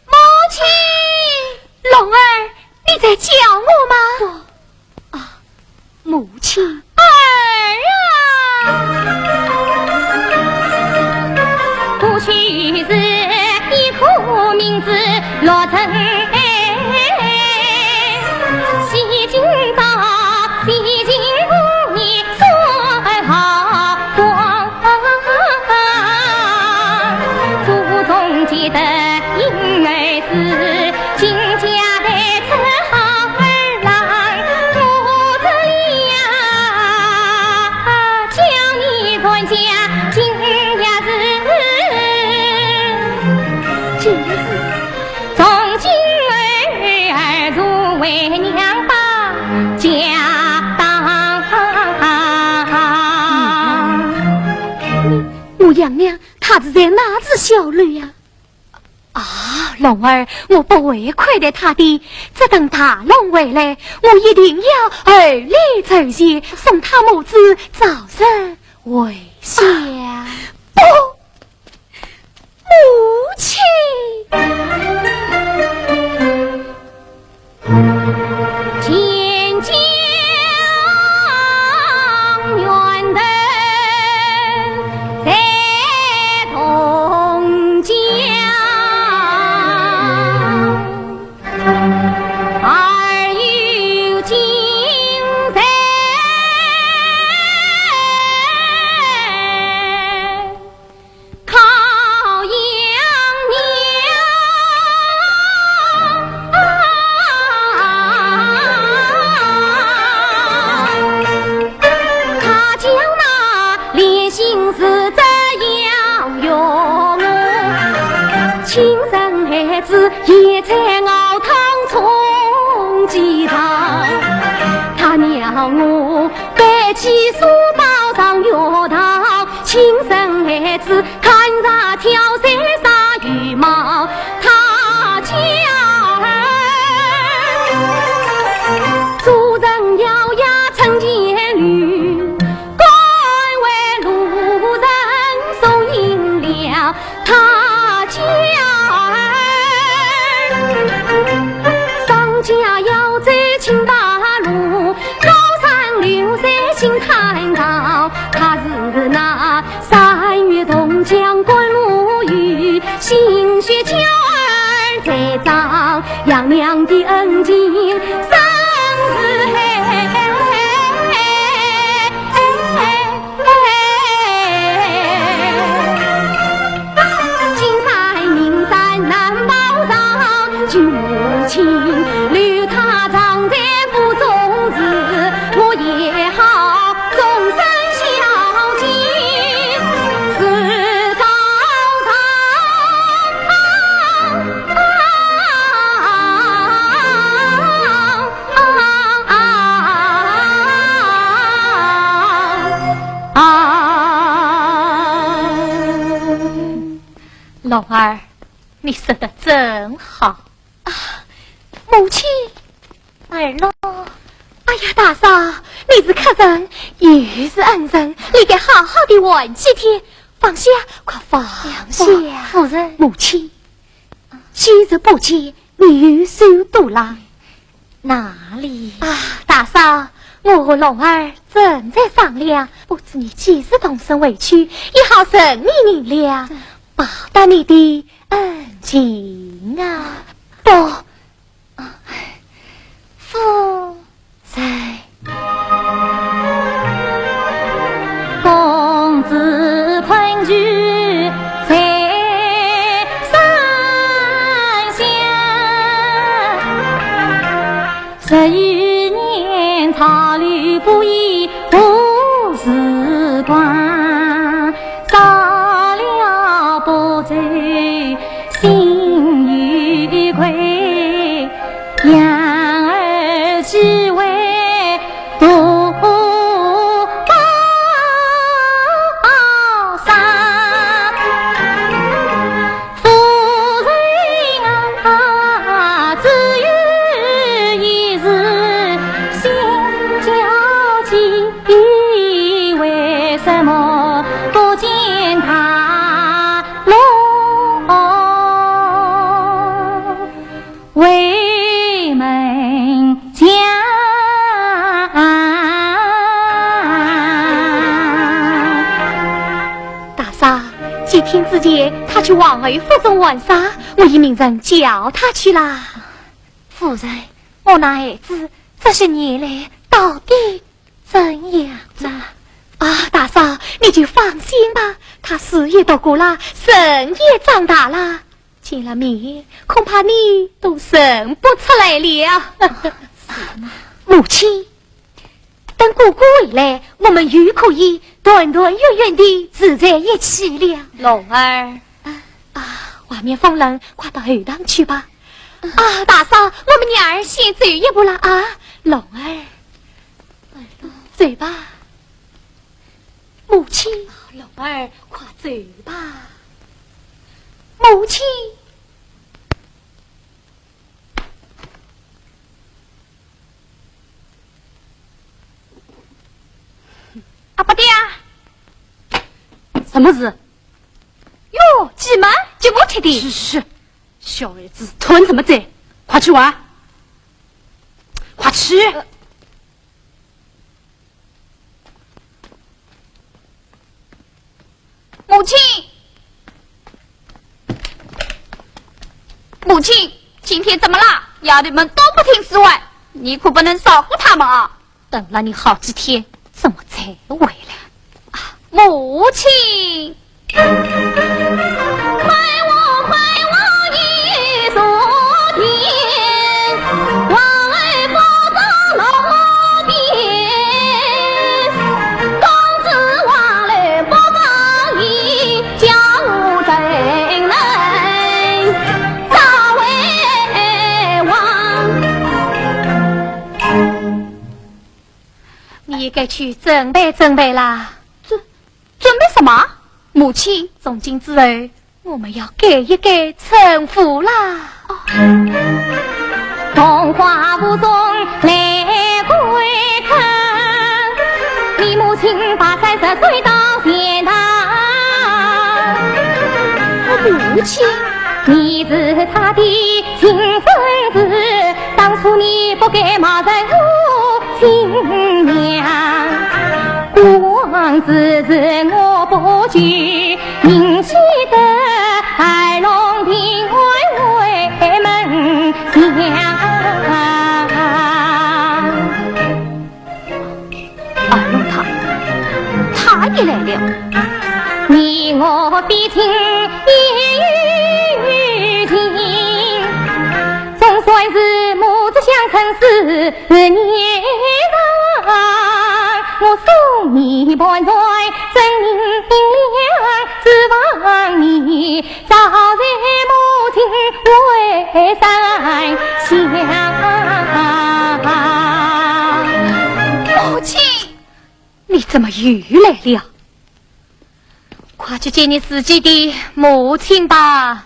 母亲。龙儿，你在叫我吗？不，啊，母亲。儿啊！娘娘她是在哪处小楼呀？啊，龙儿，我不会亏待她的，只等大龙回来，我一定要厚礼酬谢，送她母子早日回乡。啊，不，母亲。龙儿，你说得真好。啊，母亲。儿咯。哎呀，大嫂，你是客人，又是恩人，你得好好地玩几天。放下，快放下。夫人。母亲，今日不见， 你又收多啦？哪里？啊，大嫂，我和龙儿正在商量，不知你几时动身回去，也好省你银两，报答你的恩情啊。不，夫人。 大嫂，几天之前他去王后府中玩耍，我已命人叫他去啦。夫人，我那孩子这些年来到底 怎样了？啊，大嫂，你就放心吧，他书也读过了，人也长大了，见了面，恐怕你都认不出来了。母亲，等哥哥回来，我们又可以团团圆圆地住在一起了。龙儿。啊，啊，外面风冷，快到后堂去吧。啊，大嫂，我们娘儿先走一步了啊。龙儿。 走吧。母亲。龙儿，快走吧，母亲。阿伯爹，什么事？哟，急么？急么吃的？是是，小孩子团怎么在？快去玩，快去！呃 母亲，母亲，今天怎么了？丫头们都不听使唤，你可不能少顾她们啊！等了你好几天，怎么才回来？啊，母亲！ 你也该去准备准备啦。准，准备什么？母亲，从今之后， 我们要改一改称呼啦。哦。 母亲。 二龙他，他也来了。 母亲，你怎么又来了？快去见你自己的母亲吧。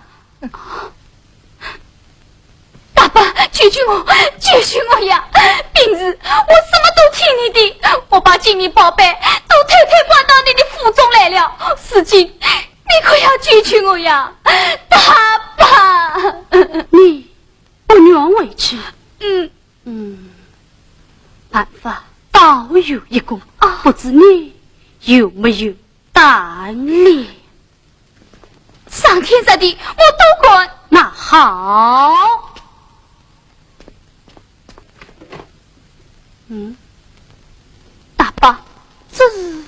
爸爸，救救我，救救我呀！平时我什么都听你的，我把金银宝贝都偷偷搬到你的府中来了。如今，你可要救救我呀，爸爸！你不愿回去？嗯。嗯，办法倒有一个，啊。不知你有没有 胆力。上天下地，我都敢。那好。嗯，大伯，这是，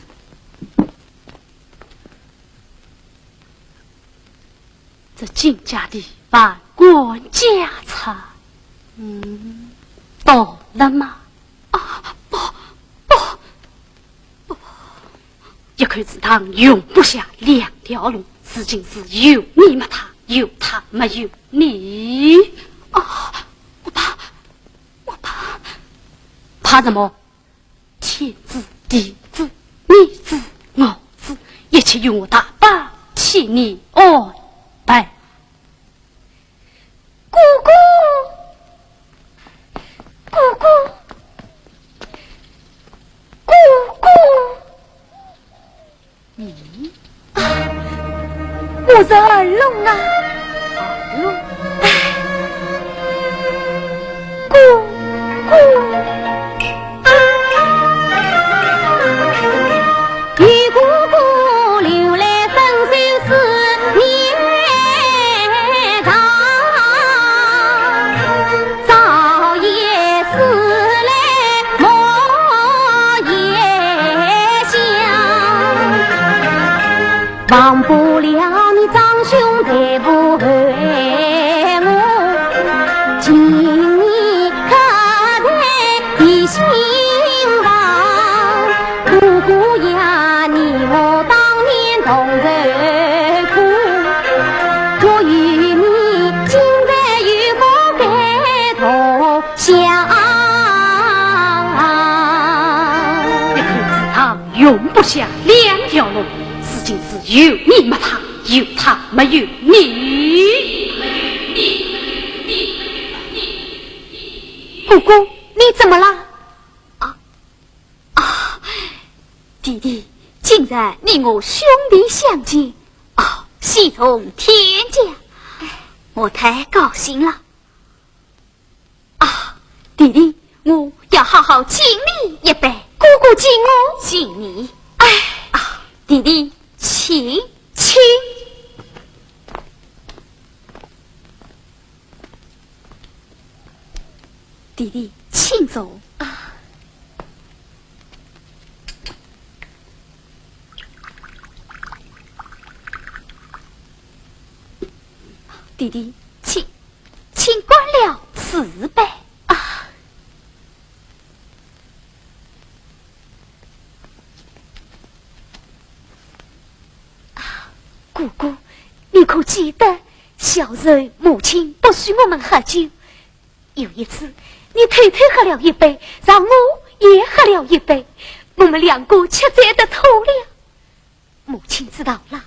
这金家的万贯家产，嗯，懂了吗？啊，不，不， 一口祠堂容不下两条龙，如今是有你没他，有他没有你。啊，我怕，我怕。怕什么？天子、地子、你子、我子，一切由我大伯替你安排。 姑姑，姑姑，姑姑。嗯？啊，我是二龙啊。二龙？哎，姑姑。 一口祠堂容不下两条龙，如竟是有你没他，有他没有你。姑姑，你怎么了？啊，啊，弟弟，今日你我兄弟相见，哦，喜从天降，我太高兴了。 啊，弟弟，我要好好敬你一杯。姑姑敬我，敬你。哎，啊，弟弟，请，请。弟弟，请坐。啊。弟弟，请。 请干了此杯。啊。啊，姑姑，你可记得小时候母亲不许我们喝酒？有一次，你偷偷喝了一杯，让我也喝了一杯，我们两个吃醉得透了。 母亲知道了，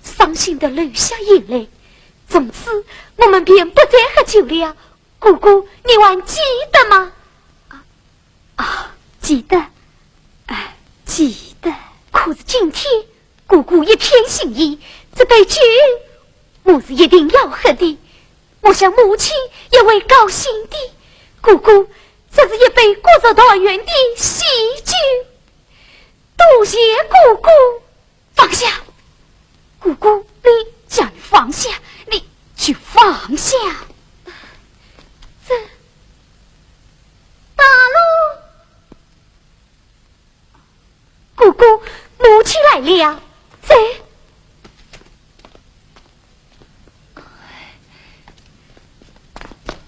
伤心得流下眼泪。从此，我们便不再喝酒了。姑姑，你还记得吗？啊，啊，记得，哎，记得。可是今天，姑姑一片心意，这杯酒，我是一定要喝的。我想母亲也会高兴的。姑姑，这是一杯各族团圆的喜酒。多谢姑姑。 放下！姑姑，你，叫你放下，你就放下。这，大龙。姑姑，母亲来了。这。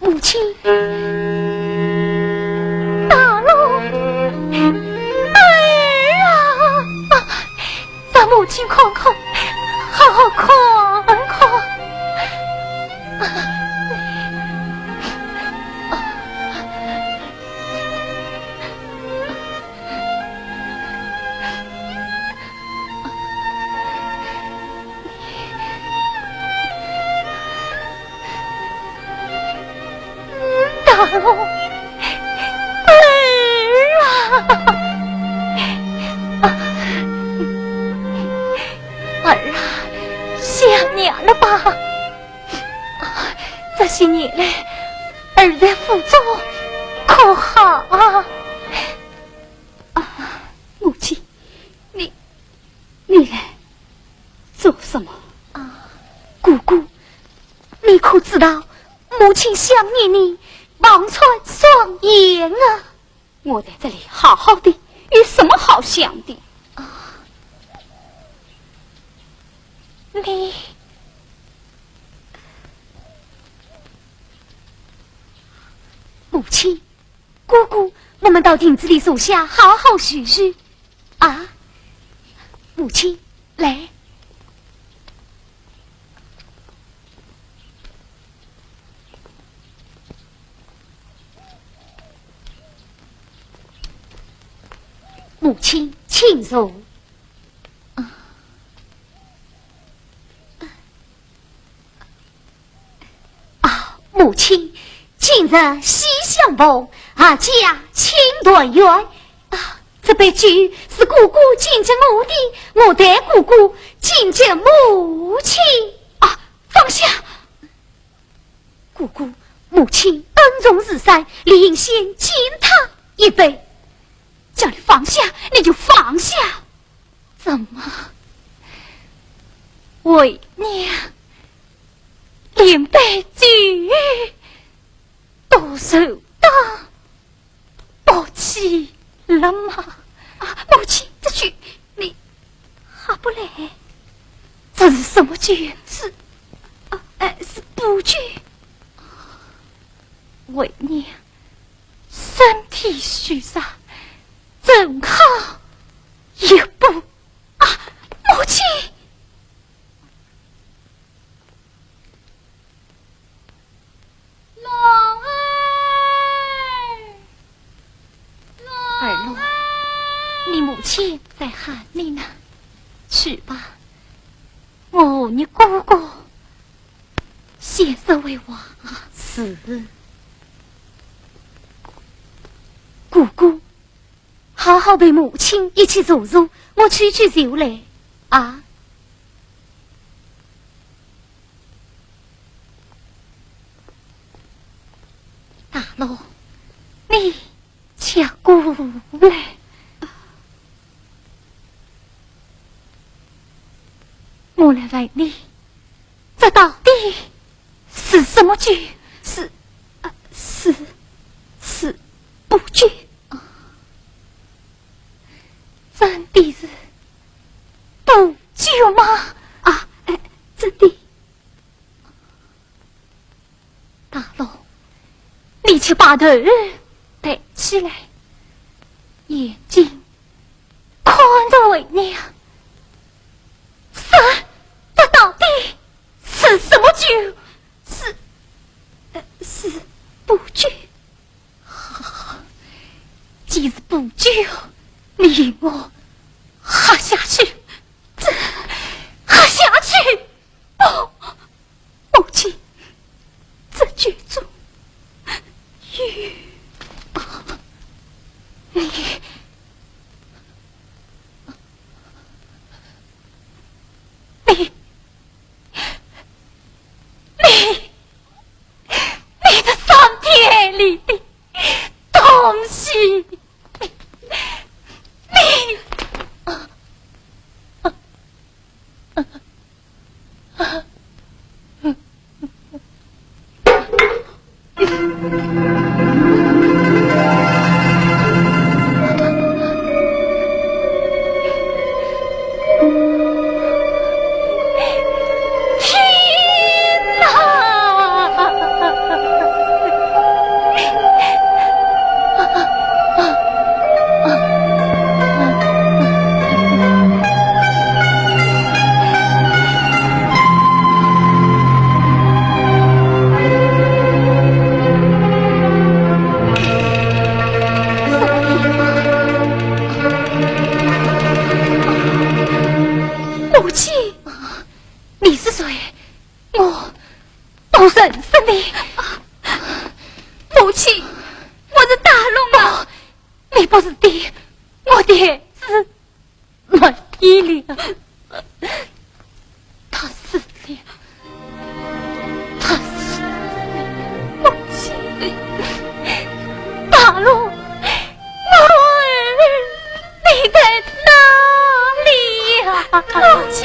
母亲。大龙，儿啊，让母亲看看，好好看看。大龙，儿啊！儿啊，想娘了吧？这些年来，儿在府中可好啊？啊，母亲，你，你来 做什么？啊，姑姑，你可知道母亲想念你，望穿双眼啊！我在这里好好的，有什么好想的？啊，你，母亲， 姑姑，我们到亭子里坐下，好好叙叙。啊，母亲，来。母亲，请坐。啊。 啊，母亲，今日喜相逢，阖家庆团圆。啊，这杯酒是姑姑敬给我的，我代姑姑敬给母亲。啊，放下！姑姑，母亲恩重如山，理应先敬她一杯。叫你放下，你就放下。 怎么，为娘连杯酒都受打不起了吗？啊，母亲，这酒你喝不来。这是什么酒？是，啊，哎，是补酒。为娘身体虚弱，正好一补。 啊，母亲！龙儿，儿龙，你母亲在喊你呢，去吧，我和你哥哥先说会话啊。是。哥哥，好好陪母亲一起坐坐，我吹吹就来啊。大郎，你 且过来。我来问你，这到底是什么酒？是，啊，是，是布酒。啊，真的是布酒吗？啊，哎，真的。 大郎，你且把头抬起来，眼睛看着为娘。是，这到底是什么酒？是，呃，是布酒。好，既是布酒，你与我喝下去，这，喝下去。 哦，母亲，这酒中有……你，你，你，你这伤天害理的东西！ 天哪！母亲，你是谁？我，我认识你。母亲，我是大郎啊。你不是爹，我爹是没有了。他死了，他死了。母亲，大郎，我儿，你在哪里呀？母亲。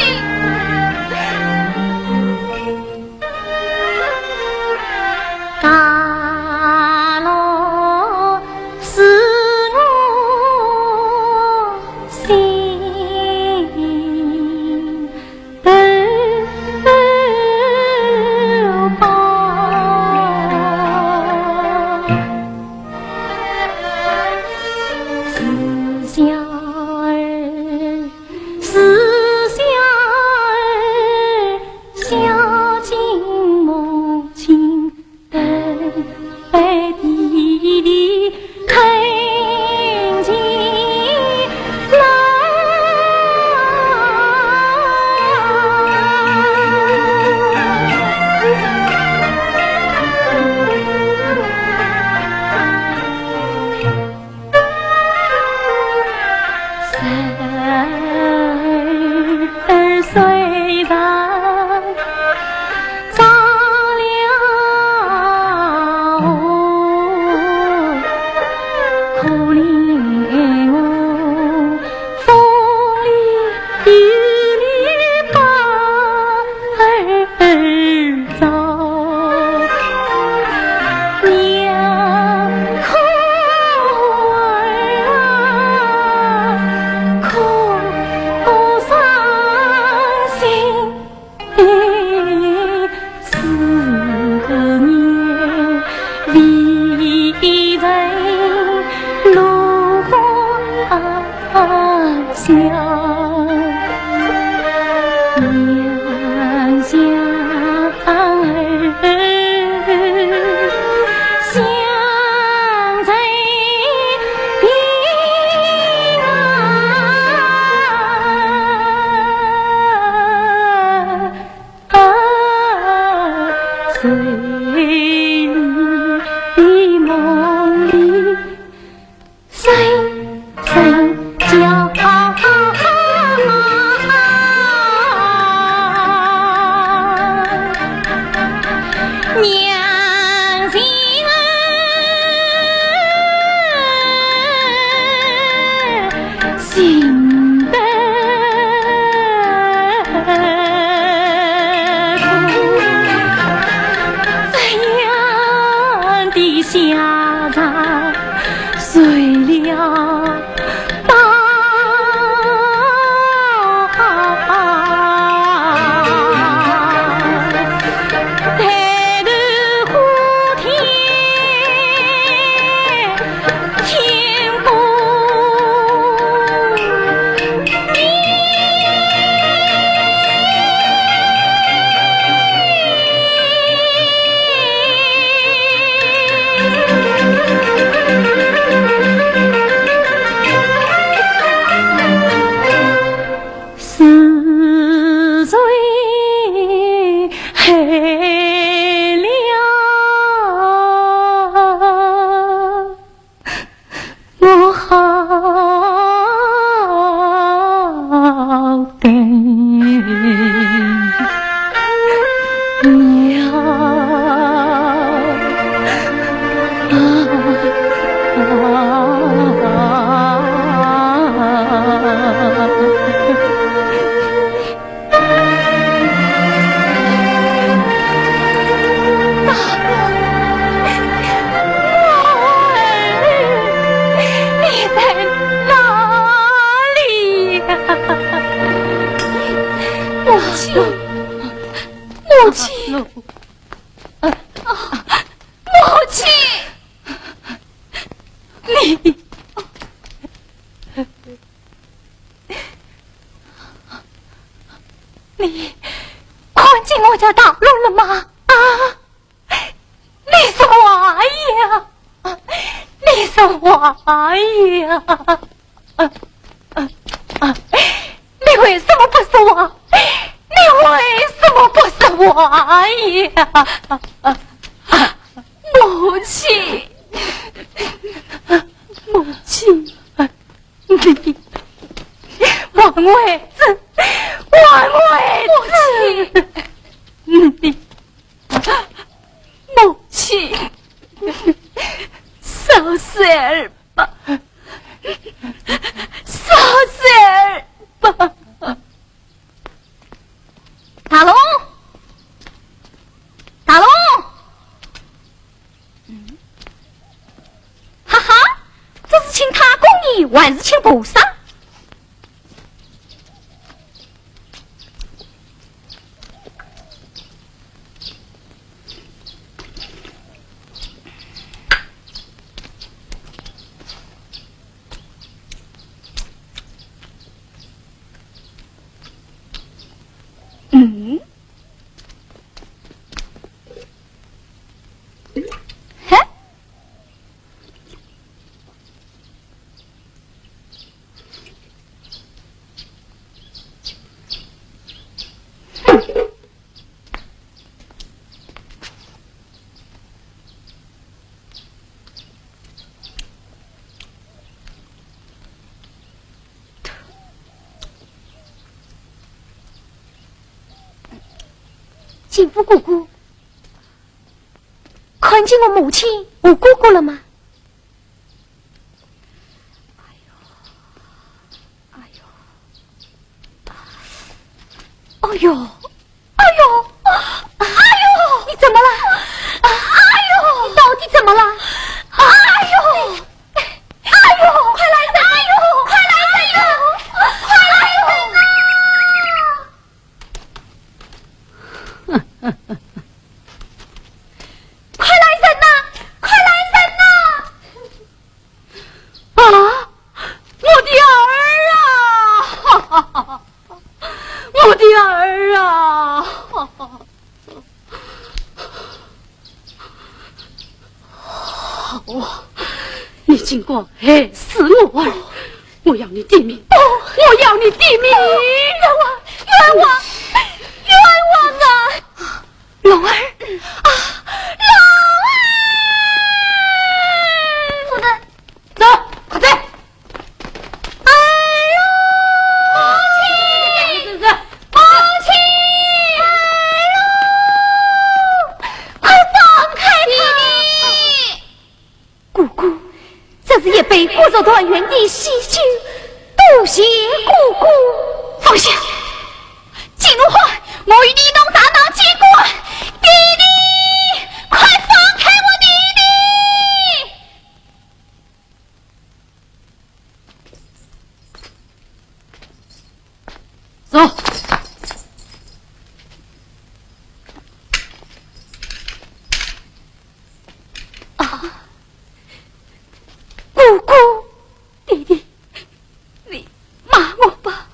你在哪里呀？母亲，母亲，母亲，你，你看见我家大龙了吗？啊？ 你说话呀！你说话呀！你为什么不说话？你为什么不说话呀？母亲，母亲，你还会子，还会子！母亲，你 母亲，饶孩儿吧，饶孩儿吧。大龙，大龙，嗯，哈哈，这是请太公爷还是请菩萨？ 嗯？嘿？ 金福哥哥，看见我母亲和哥哥了吗？ 哎呦，哎呦，哎呦，哎呦，你怎么了？哎呦，你到底怎么了？哎呦，哎呦，快来人！哎呦，快来人！快来人呐！快来人呐！快来人呐！ 啊，我的儿啊！我的儿啊！好啊，你竟敢害死我儿！我要你的命！不！我要你的命！冤枉！冤枉！冤枉啊！ 龙儿，啊，龙儿！夫人，走，快走！哎呦，母亲，母亲，哎呦，快放开他！ 哥哥，这是一杯古早团圆的喜酒，多谢哥哥。放下！金如花，我与你同上当见官。弟弟，快放开我弟弟！走。 啊，哥哥，弟弟，你骂我吧。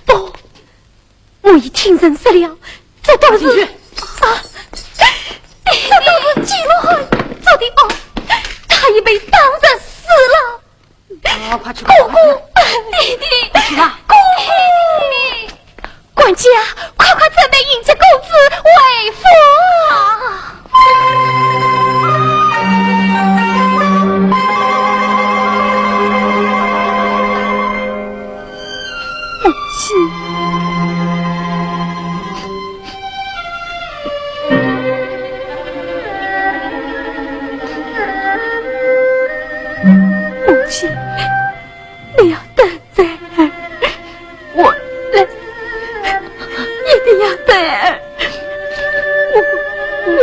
不，我已听人说了，这都是，进去。啊，这都是季洛寒做的哦，他已被当然死了。 啊，快去吧，哥哥，弟弟，快去吧。哥哥，管家，快快准备迎接公子回府啊！母亲。母亲，你要等在这儿，我来，一定要等。我，我。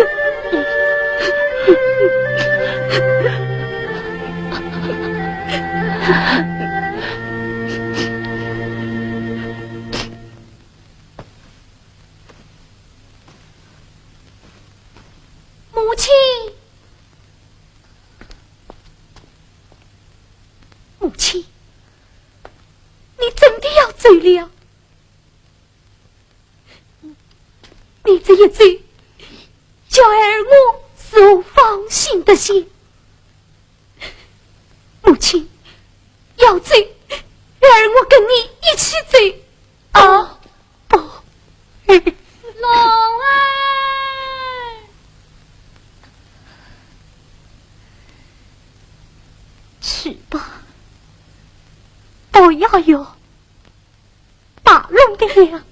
母亲，母亲，你真的要走了？你这一走，叫儿我如何放心得下？母亲，要走，儿我跟你一起走。啊，不，不。龙儿，去吧，不要用打龙的娘